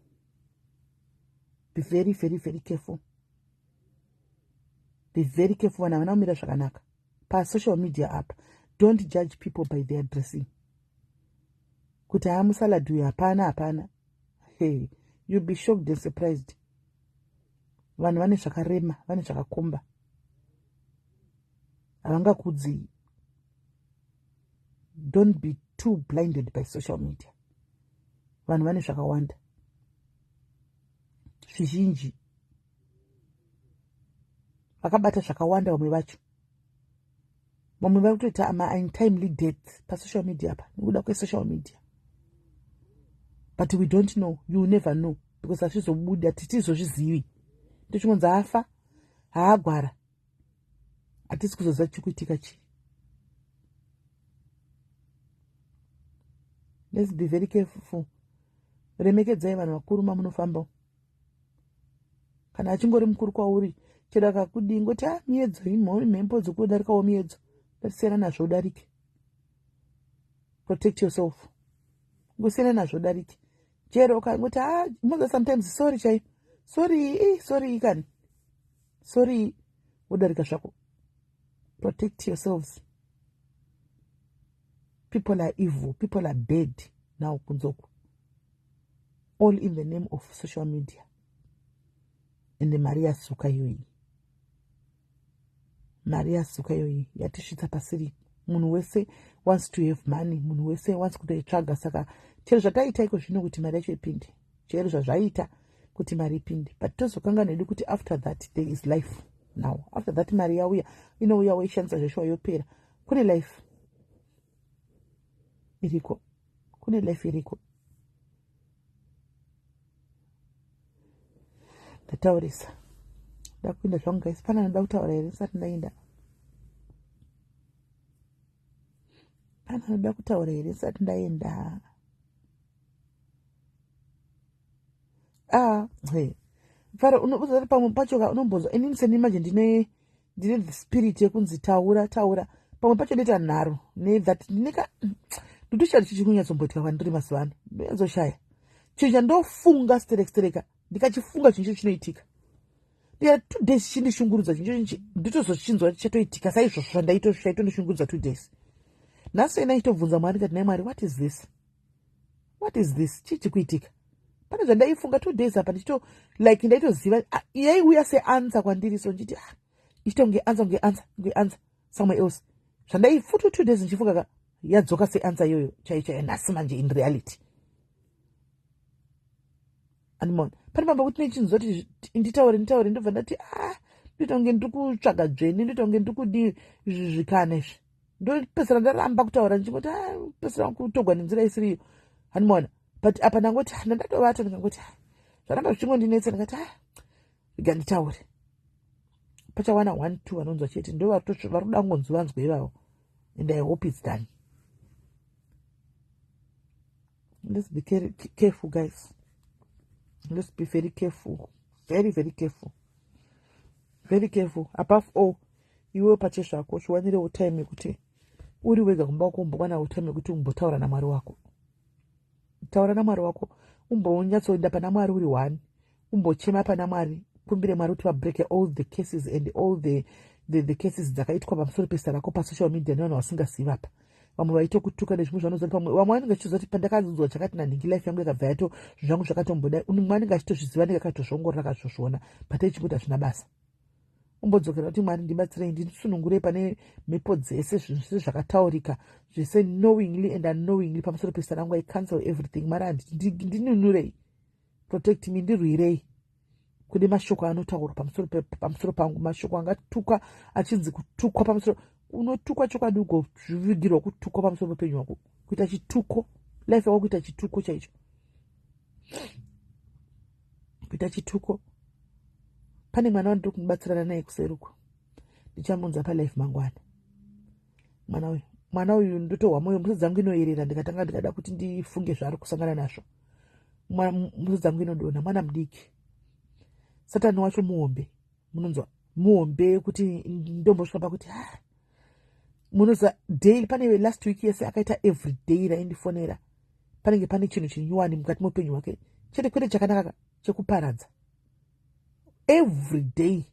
Be very, very, very careful, be very careful. Vanhu havana kumira zvakanaka pasocial media apa. Don't judge people by their dressing, kuti haa, musalad uyu hapana, hapana. Hey, you'll be shocked and surprised. Vanhu vane zvakarema, vane zvakakomba, havangakudzi. Don't be too blinded by social media. Vanhu vane zvakawanda zvizhinji, vakabata zvakawanda. Vamwe vacho, vamwe vari kutoita mauntimely death pasocial media apa nekuda kwesocial media, but we don't know, you never know, because hazvizobudi, hatitizozvizivi. Ndochingonzi afa, haagwara, hatisi kuzoziva chiri kuitika chii. Let's be very careful. Remekedzai vanhu vakuru mamunofamba. Kana achingori mukuru kwauri, chero akakudii, ngoti a ah, miedzo imhempo dzekudarikawo miedzo, ndatisiyana nazvo udarike. Protect yourself, ngosiyana nazvo udarike. Chero ukangoti a ah, moza sometimes sorry chaiyo, sorry, sorry kani, sorry, wodarika zvako. Protect yourselves. People are evil, people are bad now kunzoku, all in the name of social media. Ende mari yasuka iyoyi, mari yasuka iyoyi yatisvitsa pasiri. Munhu wese wants to have money, munhu wese wants kutoitsvaga. Saka chero zvataita iko zvino kuti mari yacho ipinde, chero zvazvaita kuti mari ipinde, but tozokanga nedu kuti after that there is life. Now after that mari yauya, inouya woishandisa zveshuwa, yopera. Kune life iriko, kune life iriko. Ndataurisa, ndakuinda zvangu guys. Pana anoda kutaura here ndisati ndaenda? Pana anoda kutaura here ndisati ndaenda? Ah, hey. Fara unobuza pamwe pacho ka unombonzwa inini seni manje ndine the spirit yekunzi taura taura. Pamwe pacho ndoita nharo nethat ndineka ndotoshaya chichi kunyatsomboitika kwandiri mazuva ano. Ndonyatsoshaya chinhu chandofunga sterek stereka, ndikachifunga chinhu icho chinoitika. Ndika 2 days chindishungurudza chinhu icho, ndotozochinzwa chatoitika saizvozvo zvandaitondishungurudza 2 days. Nhasi ena ichitobvunza Mwari, ndikati, "Nai Mwari, what is this? What is this? Chii chikuitika?" Pane zvandaifunga 2 days apa, ndichito like ndaitoziva, ah, yaiuya seanswer kwandiri, so ndichiti, ah, ichitonge answer, kunge answer, kunge answer somewhere else. Zvandaifuta 2 days ndichifunga ka, yadzoka seanswer iyoyo chaiyo chaiyo nhasi manje in reality. Andimona pane pamba kuti nechinzwa kuti nditaure nditaure, ndobva ndati, ah, ndoita kunge ndiri kutsvaga dzvene, ndoita kunge ndiri kudii zvikana izvi, ndopesera ndaramba kutaura, ndichingoti, ah, pesera kutogwa nenzira isiriyo. Handimona, but apa ndangoti, ah, ndandatovata, ndikangoti, ah, zvaramba zvichingondinetsa, ndikati, ah, rega nditaure. Pachawana one two vanonzwa chete, ndo vari kuda kungonzi vanzwe ivavo, and I hope it's done. Let's be careful guys, let's be very careful, very very careful, very careful. Above all, iwewe pache zvako chiwanirewo time yekuti uri wega kumba kwako, umbowanawo time yekuti umbotaura naMwari wako. Taura naMwari wako, umbonyatsoenda pana Mwari uri one, umbochema pana Mwari, kumbire Mwari kuti vabreake all the cases and all the cases dzakaitwa pamusoro pezita rako pasocial media nevanhu vasingazivi apa. Vamwe vaitokutuka nezvimwe zvanozoti pamwe vamwe vanenge vachitoziva kuti pandakazonzwa chakati nanhingi, life yangu yakabva yato, zvinhu zvangu zvakatombodai. Mumwe anenge achitozviziva, anenge akatozviongorora, akatozviona, but echingoti hazvina basa. Umbodzokera kuti, "Mwari, ndibatsirei, ndisunungurei pane mhepo dzese, zvinhu zvese zvakataurika zvese knowingly and unknowingly pamusoro pezita rangu. I cancel everything. Mwari, ndinunurei, protect me, ndirwirei kune mashoko anotaurwa pamusoro pangu, mashoko angatuka achinzi kutukwa pamusoro." Unotukwa chokwadi, ugozvivigirwa kutukwa pamusoro peupenyu hwako, kuita chituko life yako, kuita chituko chaicho, kuita chituko. Pane mwana wandiri kumubatsirana naye kuseruko, ndichamunza palife mangwana. Mwana uyu, mwana uyu, ndotohwa mwoyo, musodzi dzangu inoyerera ndikatanga ndikada kuti ndifunge zvaari kusangana nazvo, musodzi dzangu inodonha. Mwana mudiki, Satani wacho muhombe, munonzwa muhombe kuti ndombosvika pakuti, ah, munoziva daily pane last week yese akaita every day raindifonera, panenge pane chinhu chinyuwani mukati meupenyu hwake chete, kwete chakanaka, chekuparadza. Every day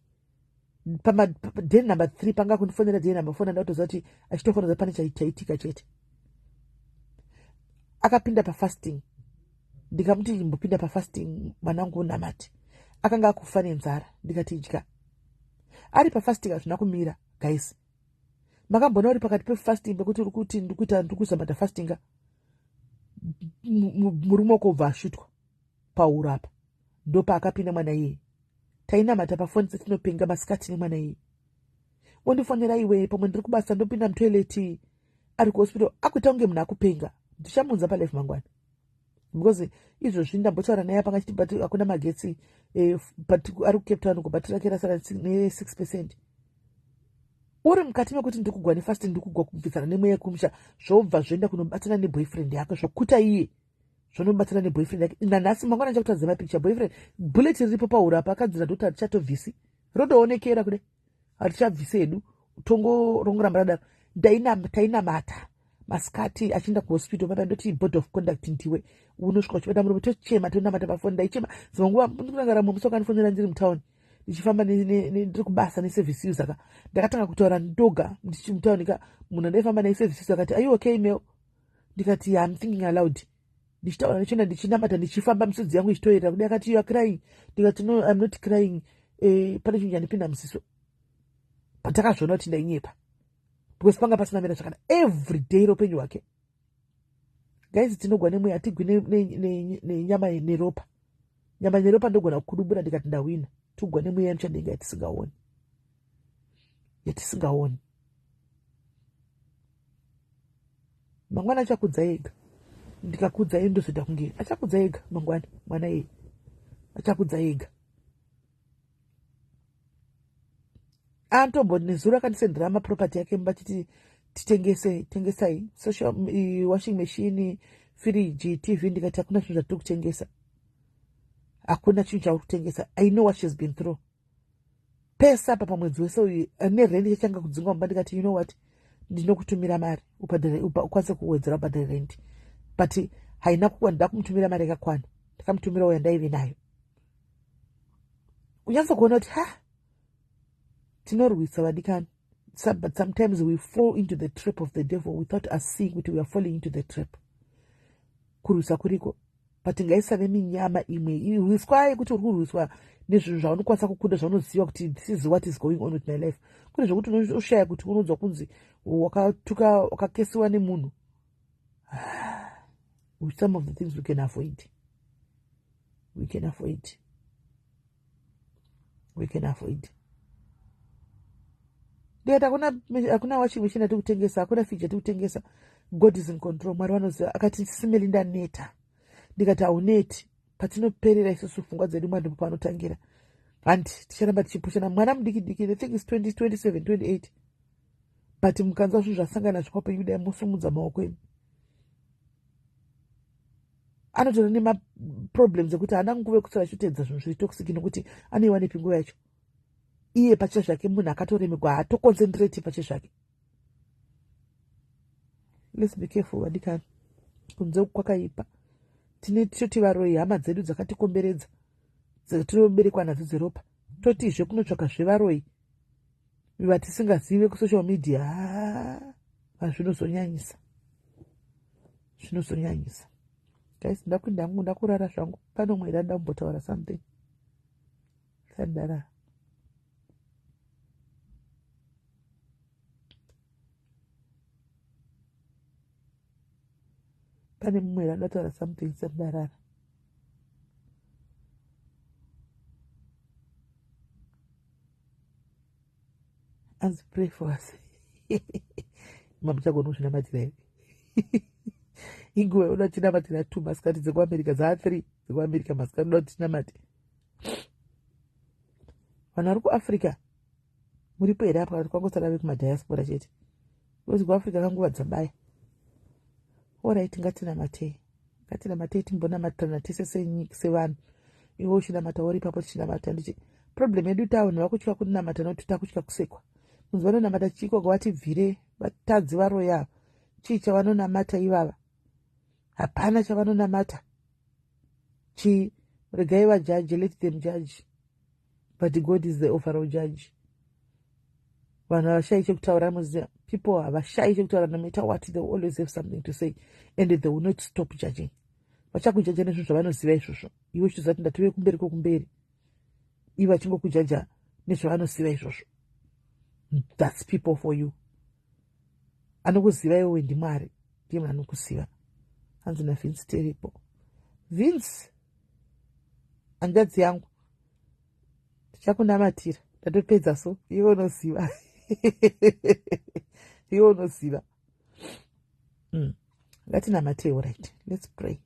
day number 3 panga kundifonera, day number 4 ndatoziva kuti achitofonera pane chaitika chete. Akapinda pafasting, ndikamuti, "Imbopinda pafasting mwanangu, unamati." Akanga akufa nenzara, ndikati, "Idya." Ari pafasting, hazvina kumira. Guys, makambona uri pakati pefasting pekuti uri kuti ndikuita, ndiri kuzamata fastinga, murume wako ubva ashutwa pauro apa? Ndopaakapinda mwana iyeye. Tainamata pafoni setinopenga masikati nemwana iyeye. Wondifonera iwe, pamwe ndiri kubasa, ndopinda mutoilet, ari kuhospital, akuita kunge munhu akupenga. Ndichamunza palife mangwana, because izvozvi ndambotaura naye panga chiti, but hakuna magetsi, but ari kuCape Town, kubhatiri rake rasara ne6 percent. Uri mukati mekuti ndiri kugwa nefasting, ndiri kugwa kubvisana nemweya kumusha, zvobva zvoenda kunobatana neboyfriend yake, zvokuta iye zvonobatana neboyfriend yake. Nanhasi mangwana ndichakutaridza mapicture. Boyfriend bullet riripo pahuro apa, akanzi nadoctor hatichatobvisi, rotoonekera kudai, hatichabvisi hedu, tongo rongoramba radaro. Tainamata masikati achienda kuhospital papa, ndoti board of conduct ndiwe unosvika uchibata murume, tochema tonamata pafoni. Ndaichema dzimwe nguva, ndikurangara mumwe musi wakandifonera ndiri mutown ndichifamba ndiri kubasa neservice user ka. Ndakatanga kutaura ndoga ndichimutauni ka, munhu andaifamba neservice user akati, "Are you okay, Mel?" Ndikati, "Yeah, I'm thinking aloud." Ndichitaura ndichienda ndichinamata, ndichifamba, misodzi yangu ichitoerera kudai. Akati, "You are crying." Ndikati, "No, I'm not crying, pane chinhu chandipinda musiso." Patakazviona kuti ndainyepa because panga pasina mira zvakana every day roupenyu hwake. Guys, tinogwa nemweya, hatigwi nenyama neropa. Nyama neropa ndogona kukudubura ndikati ndawina. Tugwa nemweya muchadenga yatisingaoni, yatisingaoni. Mangwana achakudza ega. Ndikakudza iye ndozoita kunge achakudza ega mangwana. Mwana iye achakudza ega. Antombo nezuro akandisendera maproperty yake mumba chiti titengese, tengesai social washing machine, firiji, TV. Ndikati hakuna zvinhu zvatiri kutengesa, hakuna chinhu chauri kutengesa. I know what she's been through. Pese apa pamwedzi wese uyu nerendi chachanga kudzingwa mumba. Ndikati, "You know what, ndinokutumira mari ubhadhare, ukwanise kuwedzera ubhadhare rendi." But haina kuwa. Ndida kumutumira mari yakakwana, ndakamutumirawo yandaive nayo. Unyatsa kuona kuti ha, tinorwisa vadikani, but sometimes we fall into the trap of the devil without us seeing kuti we are falling into the trap. Kurwisa kuriko, but ngaisave minyama imwe. Rwiswai kuti uri kurwiswa nezvinhu zvaunokwanisa kukunda, zvaunoziva kuti this is what is going on with my life. Kune zvokuti unoshaya kuti unonzwa kunzi wakatuka, wakakesiwa nemunhu. Some of the things we can avoid, we can avoid, we can avoid. Ndikati hakuna washing machine yatiri kutengesa, hakuna fridge yatiri kutengesa. God is in control, Mwari vanoziva. Akati, "Simeli, ndaneta." Ndikati, "Hauneti. Patinoperera isusu pfungwa dzedu, Mwari ndipo panotangira." Handi ticharamba tichipushana. Mwana mudiki diki, the thing is 20, 27, 28, but mukanzwa zvinhu zvasangana zvekwapenyu dai musumudza maoko emi. Anotora nemaproblems ekuti haana nguva yekusara achitedza zvinhu zviri toxic, nokuti anoiwanepi nguva yacho? Iye pache zvake munhu akatoremegwa, haatoconcentrate pache zvake. Let's be careful, vadikani, kunze kwakaipa. Tine toti varoyi hama dzedu dzakatikomberedza, dzatinoberekwa nadzo dzeropa. Totizve kunotsvaka zvevaroyi vatisingazive kusocial media, zvinozonyanyisa, zvinozonyanyisa. Guys, ndakuinda hangu, ndakurara zvangu. Pano mwera ndambotaura something sandarara. Pane mumwe randataura something sandarara. Anzi, "Pray for us." Mamuchagona kuzvinamatira here? Inguva yoda tinamatira 2 masikati dzekuAmerica, dzaa 3 dzekuAmerica masikati, uda kuti tinamate. Vanhu vari kuAfrica muripo here apa? Kwangosara vekumadiaspora chete, because kuAfrica kanguva dzabaya. Alright, ngatinamatei, ngatinamatei, timbonamatirana tese sevanhu. Iwe uchinamata uri ipapo, tichinamata. Ndichi problem yedu, tavanhu vakutya kunamata nokuti takutya kusekwa, kunzi vanonamata chiko, vatibvire, vatadzi, varoya. Chii chavanonamata ivava? Hapana chavanonamata. Chii? Regai vajudge, let them judge, but God is the overall judge. Vanhu havashayi chekutaura, muziva, people havashayi chekutaura. No matter what, they will always have something to say and they will not stop judging. Vachakujaja nezvinhu zvavanoziva izvozvo. Iwe uchiziva kuti ndatove kumberi kwokumberi, ivo vachingokujaja nezvavanoziva izvozvo. That's people for you. Anokuziva iwewe ndiMwari, ndiye munhu anokuziva. Hanzi naVince, "Terrible." Vince, hanzvadzi yangu, tichakunamatira. Ndatopedza so, iwe unoziva, iwe unoziva. Ngatinamatei. Right, let's pray.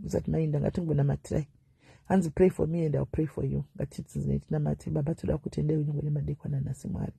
Usati mainda, ngatingonamatirai. Hanzi, "Pray for me and I'll pray for you." Ngatitsinzinei tinamate. Baba, toda kutendai unyangwe nemadekwana nhasi, Mwari.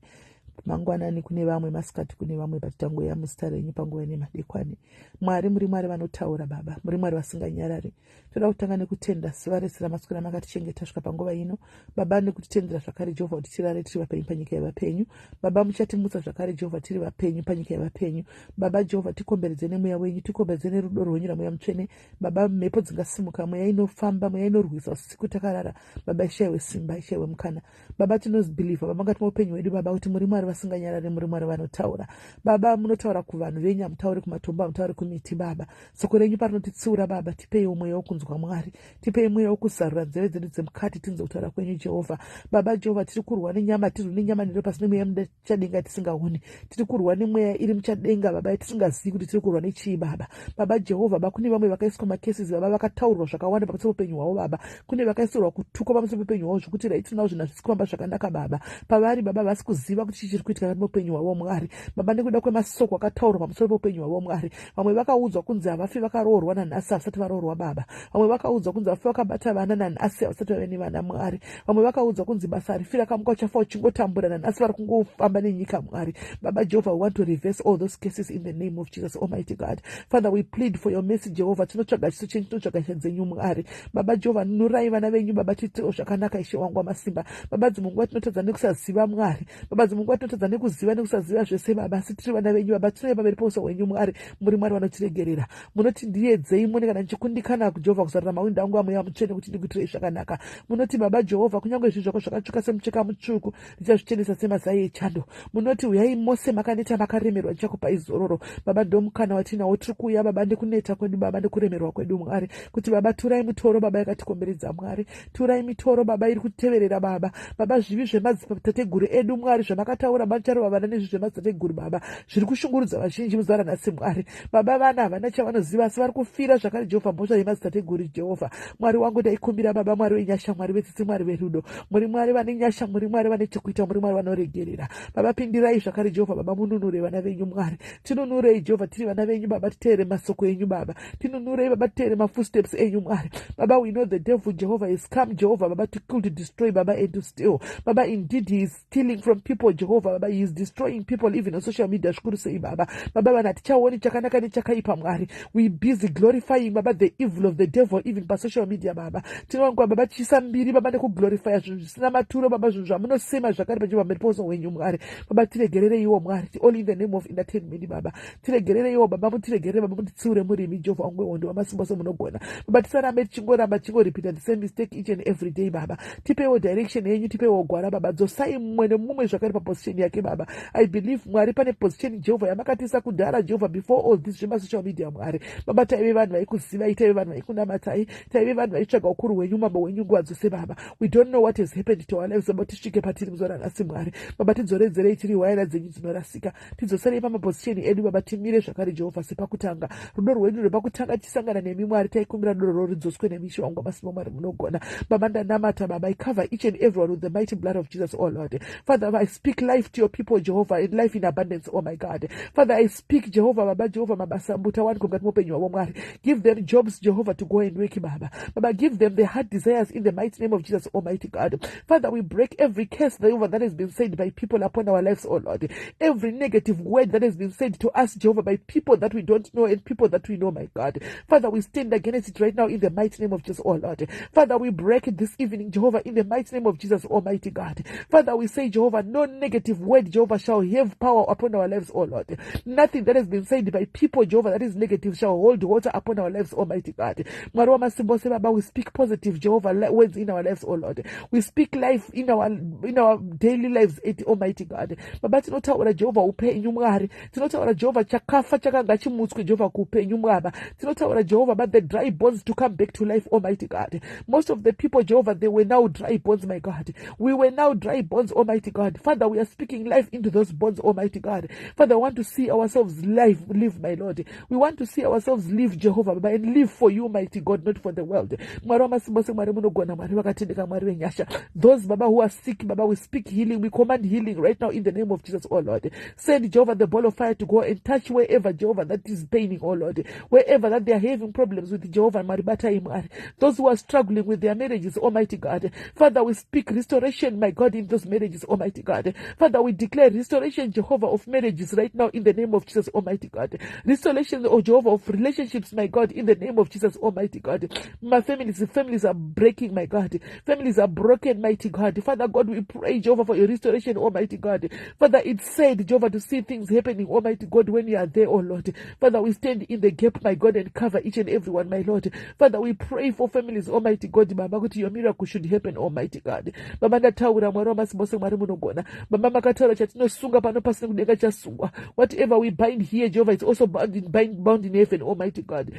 Mangwanani kune vamwe, masikati kune vamwe, but tangoya muzita renyu panguva ine madekwani. Mwari, muri Mwari vanotaura baba, muri Mwari vasinganyarari. Toda kutanga nekutenda zuva rese ramaswera makatichengeta svika panguva ino baba, nekutitendera zvakare Jehovha kuti tirare tiri vapenyu panyika yevapenyu. Baba, muchatimutsa zvakare Jehovha tiri vapenyu panyika yevapenyu. Baba Jehovha, tikomberedze nemweya wenyu, tikomberedze nerudo rwenyu raMweya Mutsvene. Baba, mhepo dzingasimuka, mweya inofamba, mweya inorwisa usiku takarara baba, ishaiwe simba, ishaiwe mukana. Baba, tinozibhilivha baba mukati meupenyu hwedu baba kuti muri Mwari vasinganyarari, muri Mwari vanotaura. Baba, munotaura kuvanhu venyu, hamutauri kumatombo, hamutauri kumiti baba. Soko renyu parinotitsiura baba, tipeiwo mweya wokunzwa Mwari, tipei mweya wokuzarura nzeve dzedu dzemukati tinzwe kutaura kwenyu Jehovha. Baba Jehovha, tiri kurwa nenyama, tirwi nenyama nero pasina mweya muchadenga tisingaoni. Tiri kurwa nemweya iri muchadenga baba, tisingazivi kuti tiri kurwa nechii baba. Baba Jehovha, ba kune vamwe vakaiswa macases baba, vakataurwa zvakawanda pamusoro peupenyu hwavo baba. Kune vakaisirwa kutukwa pamusoro peupenyu hwavo zvokuti right now zvinhu hazvisi kufamba zvakanaka baba pavari baba, vasi kuziva kuti chii chiri kuitika kati muupenyu hwavo Mwari. Baba, nekuda kwemasoko akataurwa pamusoro peupenyu hwavo Mwari, vamwe vakaudzwa kunzi havafi vakaroorwa, nanhasi havasati varoorwa baba. Vamwe vakaudzwa kunzi havafi vakabata vana, nanhasi havasati vave nevana Mwari. Vamwe vakaudzwa kunzi basa harifi rakamuka, uchafa uchingotambura, nanhasi vari kungofamba nenyika Mwari. Baba Jehovha, we want to reverse all those cases in the name of Jesus, almighty God. Father, we plead for your mercy. Jehovha, tinotsvaga chiso chenyu, tinotsvaga nyasha dzenyu Mwari. Baba Jehovha, nunurai vana venyu baba, tiitirewo zvakanaka, Ishe wangu wamasimba. Baba, dzimwe nguva tinotadza nekusaziva Mwari. Baba, dzimwe nguva tinotadza nekuziva nekusaziva zvese baba, asi tiri vana venyu baba, tinouya pamberi pouso hwenyu Mwari. Muri Mwari vanotiregerera. Munoti ndiyedzei mune kana ndichikundikana Jehovha kuzarura mawindo angu aMweya Mutsvene kuti ndikuitirei zvakanaka. Munoti baba Jehovha, kunyange zvinhu zvako zvakatsvuka semucheka mutsvuku, ndichazvichenesa semazai echando. Munoti uyai mose makaneta makaremerwa, ndichakupai zororo. Baba, ndomukana watinawo, tiri kuuya baba nekuneta kwedu baba, nekuremerwa kwedu Mwari, kuti baba turai mutoro baba yakatikomberedza Mwari. Turai mitoro baba iri kuteverera baba. Baba, zvivi zvemadzitateguru edu Mwari, zvamakataura bacharova vana nezvi zvemadzitateguru baba, zviri kushungurudza vazhinji muzuva ranhasi Mwari. Baba, vana havana chavanoziva, asi vari kufira zvakare Jehovha mhosva yemadzitateguru. Jehovha Mwari wangu, ndaikumbira baba, Mwari wenyasha, Mwari vetsitsi, Mwari verudo, muri Mwari vane nyasha, muri Mwari vane chekuita, muri Mwari vanoregerera. Baba, pindirai zvakare Jehovha baba, mununure vana venyu Mwari. Tinunurei Jehovha, tiri vana venyu baba, titeere masoko enyu baba. Tinunurei baba, titeere mafootsteps enyu Mwari. Baba, we know the devil Jehovah is come Jehovah baba to kill, to destroy baba and to steal. Baba, indeed he is stealing from people Jehovah baba, he is destroying people even on social media. Zvikuru sei baba. Baba, vanhu hatichaoni chakanaka nechakaipa Mwari. We busy glorifying baba the evil of the devil even pasocial media baba. Tinovanguva baba tichiisa mbiri baba nekuglorifya zvinhu zvisina maturo baba, zvinhu zvamunosema zvakare pachipamberi pouso hwenyu Mwari. Baba, tiregerereiwo Mwari, all in the name of entertainment baba. Tiregerereiwo baba, mutiregerere baba, mutitsiure murimi Jehovha wangu wehondo wamasimba ose, munogona baba. Tisarambe tichingoramba tichingoripita the same mistake each and every day baba. Tipeiwo direction yenyu, tipeiwo gwara baba. Dzosai mumwe nemumwe zvakare paposition yake baba. I believe Mwari pane position Jehovha yamakatiisa kudhara Jehovha, before all this zvemasocial media Mwari. Baba, taive vanhu vaikuzivai, taive vanhu vaikunamatai, taive vanhu vaitsvaga ukuru hwenyu, mambo hwenyu nguva dzose baba. We don't know what has happened to our lives baba, tisvike patiri muzuva ranhasi Mwari. Baba, tidzoredzerei tiri hwayana dzenyu dzinorasika, tidzoserei pamaposition edu baba, timire zvakare Jehovha sepakutanga, rudo rwedu rwepakutanga tichisangana nemi Mwari. Taikumbira rudo rwo rudzoswe nemi, Ishe wangu wamasimba, Mwari munogona. Baba, ndanamata baba, I cover each and everyone with the mighty blood of Jesus, oh Lord. Father, I speak life to your people Jehovah, and life in abundance, oh my God. Father, I speak Jehovah baba, Jehovah mabasa mutawanikwe mukati meupenyu hwavo Mwari. Give them jobs Jehovah to go and work baba. Baba, give them the heart desires in the mighty name of Jesus, almighty God. Father, we break every curse that has been said by people upon our lives, oh Lord. Every negative word that has been said to us Jehovah by people that we don't know and people that we know, my God. Father, we stand against it right now in the mighty name of Jesus, oh Lord. Father, we break it this evening Jehovah in the mighty name of Jesus, almighty God. Father, we say Jehovah, no negative word Jehovah shall have power upon our lives, oh Lord. Nothing that has been said by people Jehovah that is negative shall hold water upon our lives, almighty God. Mwari wamasimba ose baba, we speak positive Jehovah words in our lives, oh Lord. We speak life in our daily lives, almighty God. Baba, tinotaura Jehovha upenyu Mwari. Tinotaura Jehovha chakafa chakanga chimutswe Jehovha kuupenyu baba. Tinotaura Jehovha but the dry bones to come back to life, almighty God. Most of the people Jehovah, they were now dry bones, my God. We were now dry bones, almighty God. Father, we are speaking life into those bones, almighty God. Father, we want to see ourselves live, live, my Lord. We want to see ourselves live Jehovah baba, and live for you, mighty God, not for the world. Mwari wamasimba ose, Mwari munogona, Mwari vakatendeka, Mwari venyasha. Those baba who are sick baba, we speak healing, we command healing right now in the name of Jesus, oh Lord. Send Jehovah the ball of fire to go and touch wherever Jehovah that is paining, oh Lord, wherever that they are having problems with Jehovah. Mwari, batai Mwari. Those who are struggling with their marriages, almighty God, Father, we speak restoration, my God, in those marriages, almighty God. Father, Father, we declare restoration, Jehovah, of marriages right now in the name of Jesus, Almighty God. Restoration, oh Jehovah, of relationships, my God, in the name of Jesus, Almighty God. My families, families are breaking, my God. Families are broken, mighty God. Father God, we pray, Jehovah, for your restoration, Almighty God. Father, it's sad, Jehovah, to see things happening, Almighty God, when you are there, oh Lord. Father, we stand in the gap, my God, and cover each and every one, my Lord. Father, we pray for families, Almighty God, Baba, kuti your miracle should happen, Almighty God. Baba, ndataura, Mwari wamasimba ose, Mwari munogona. Baba, makataura chatinosunga pano pasina kudenga chasungwa. Whatever we bind here, Jehovah, is also bound in heaven, Almighty God.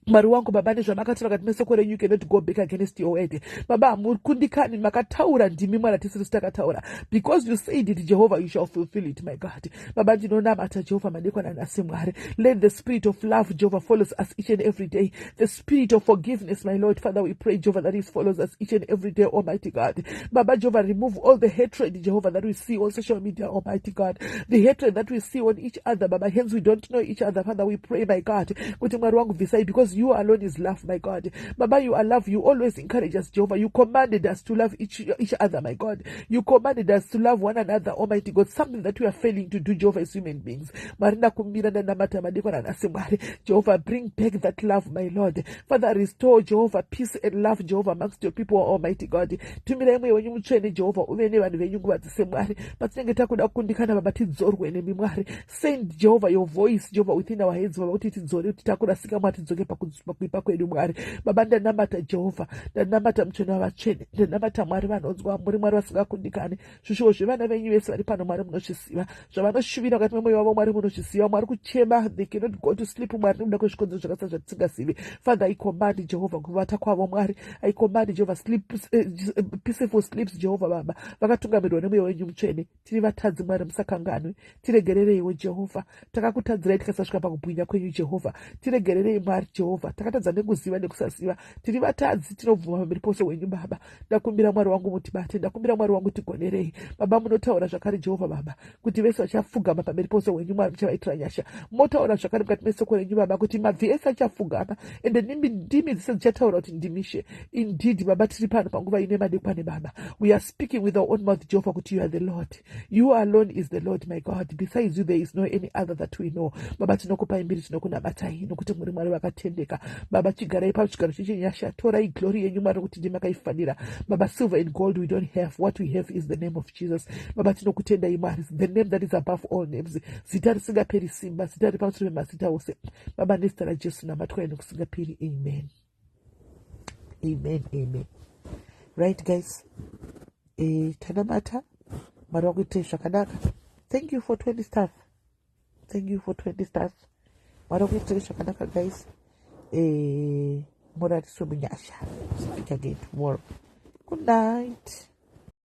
Mwari wangu, Baba, nezvamakataura kati mesoko renyu cannot go back against your word. Baba, hamukundikani. Makataura, ndimi Mwari, hatisiri takataura. Because you said it, Jehovah, you shall fulfill it, my God. Baba, ndinonamata, Jehovah, madekwana nhasi, Mwari. Let the spirit of love, Jehovah, follows us each and every day, the spirit of forgiveness, my Lord. Father, we pray, Jehovah, that it follows us each and every day, Almighty God. Baba, Jehovah, remove all the hatred, Jehovah, that we see on social media, Almighty God, the hatred that we see on each other, Baba. Hence we don't know each other. Father, we pray, my God, kuti Mwari wangu bvisai, because you alone is love, my God. Baba, you are love. You always encourage us, Jehovah. You commanded us to love each other, my God. You commanded us to love one another, Almighty God, something that we are failing to do, Jehovah, as human beings. Mwari, ndakumbira, ndanamata madekwana nhasi, Mwari. Jehovah, bring back that love, my Lord. Father, restore, Jehovah, peace and love, Jehovah, amongst your people, Almighty God. Tumirai Mweya wenyu Mutsvene, Jehovah, uve nevanhu venyu nguva dzese, Mwari. Patinenge takuda kukundikana, Baba, tidzorwe nemi, Mwari. Send, Jehovah, your voice, Jehovah, within our heads, Baba, kuti tidzore kuti takurasika, Mwari, tidzoke pakuipa kwedu, Mwari. Baba, ndanamata, Jehovha, ndanamata Mutsvene wavatsvene, ndanamata Mwari vanonzwa, muri Mwari vasingakundikani. Zvishuwo zvevana venyu vese vari pano, Mwari, munozviziva. Zvavanoshuvira mukati memwoyo wavo, Mwari, munozviziva. Mwari, kuchema, they cannot go to sleep, Mwari, nekuda kwezvikonzero zvakasiyana zvatisingazivi. Father, I command, Jehovha, kuvata kwavo, Mwari. I command, Jehovha, sleep, peaceful sleeps, Jehovha. Baba, vakatungamirwa nemweya wenyu Mutsvene. Tiri vatadzi, Mwari, musakanganwe. Tiregerereiwo, Jehovha. Takakutadzirai tikasasvika pakubwinya kwenyu, Jehovha. Tiregererei, Mwari, Jehovha. Takatadza nekuziva nekusaziva. Tiri vatadzi, tinobvuma pamberi pose wenyu, Baba. Ndakumbira, Mwari wangu, mutibate. Ndakumbira, Mwari wangu, tigonerei. Baba, munotaura zvakare, Jehovha, Baba, kuti vese vachapfugama pamberi pose wenyu, Mwari, muchavaitira nyasha. Motaura zvakare mukati mesoko renyu, Baba, kuti mabvi ese achapfugama, ende ndimi dzese dzichataura kuti ndimishe. Indeed, Baba, tiri pano panguva ine madekwane. Baba, we are speaking with our own mouth, Jehovah, kuti you are the Lord. You alone is the Lord, my God. Besides you there is no any other that we know. Baba, tinokupai mbiri, tinokunamatai nokuti muri Mwari vakatendeka. Baba, chigarai pachigaro chechinyasha. Torai glory yenyu, Mwari, nokuti ndimakaifanira. Baba, silver and gold we don't have. What we have is the name of Jesus. Baba, tinokutendai, Mwari, the name that is above all names, zita risingaperi simba, zita riri pamusoro pemazita ose. Baba, nezita raJesu namatwai nokusingaperi. Amen, amen, amen. Right, guys, tanamata. Mwari wakuitei zvakanaka. Thank you for 20 stars. Thank you for 20 stars. Mwari wakuitei zvakanaka, guys. Muratiswe munyasha. Speak again tomorrow. Good night.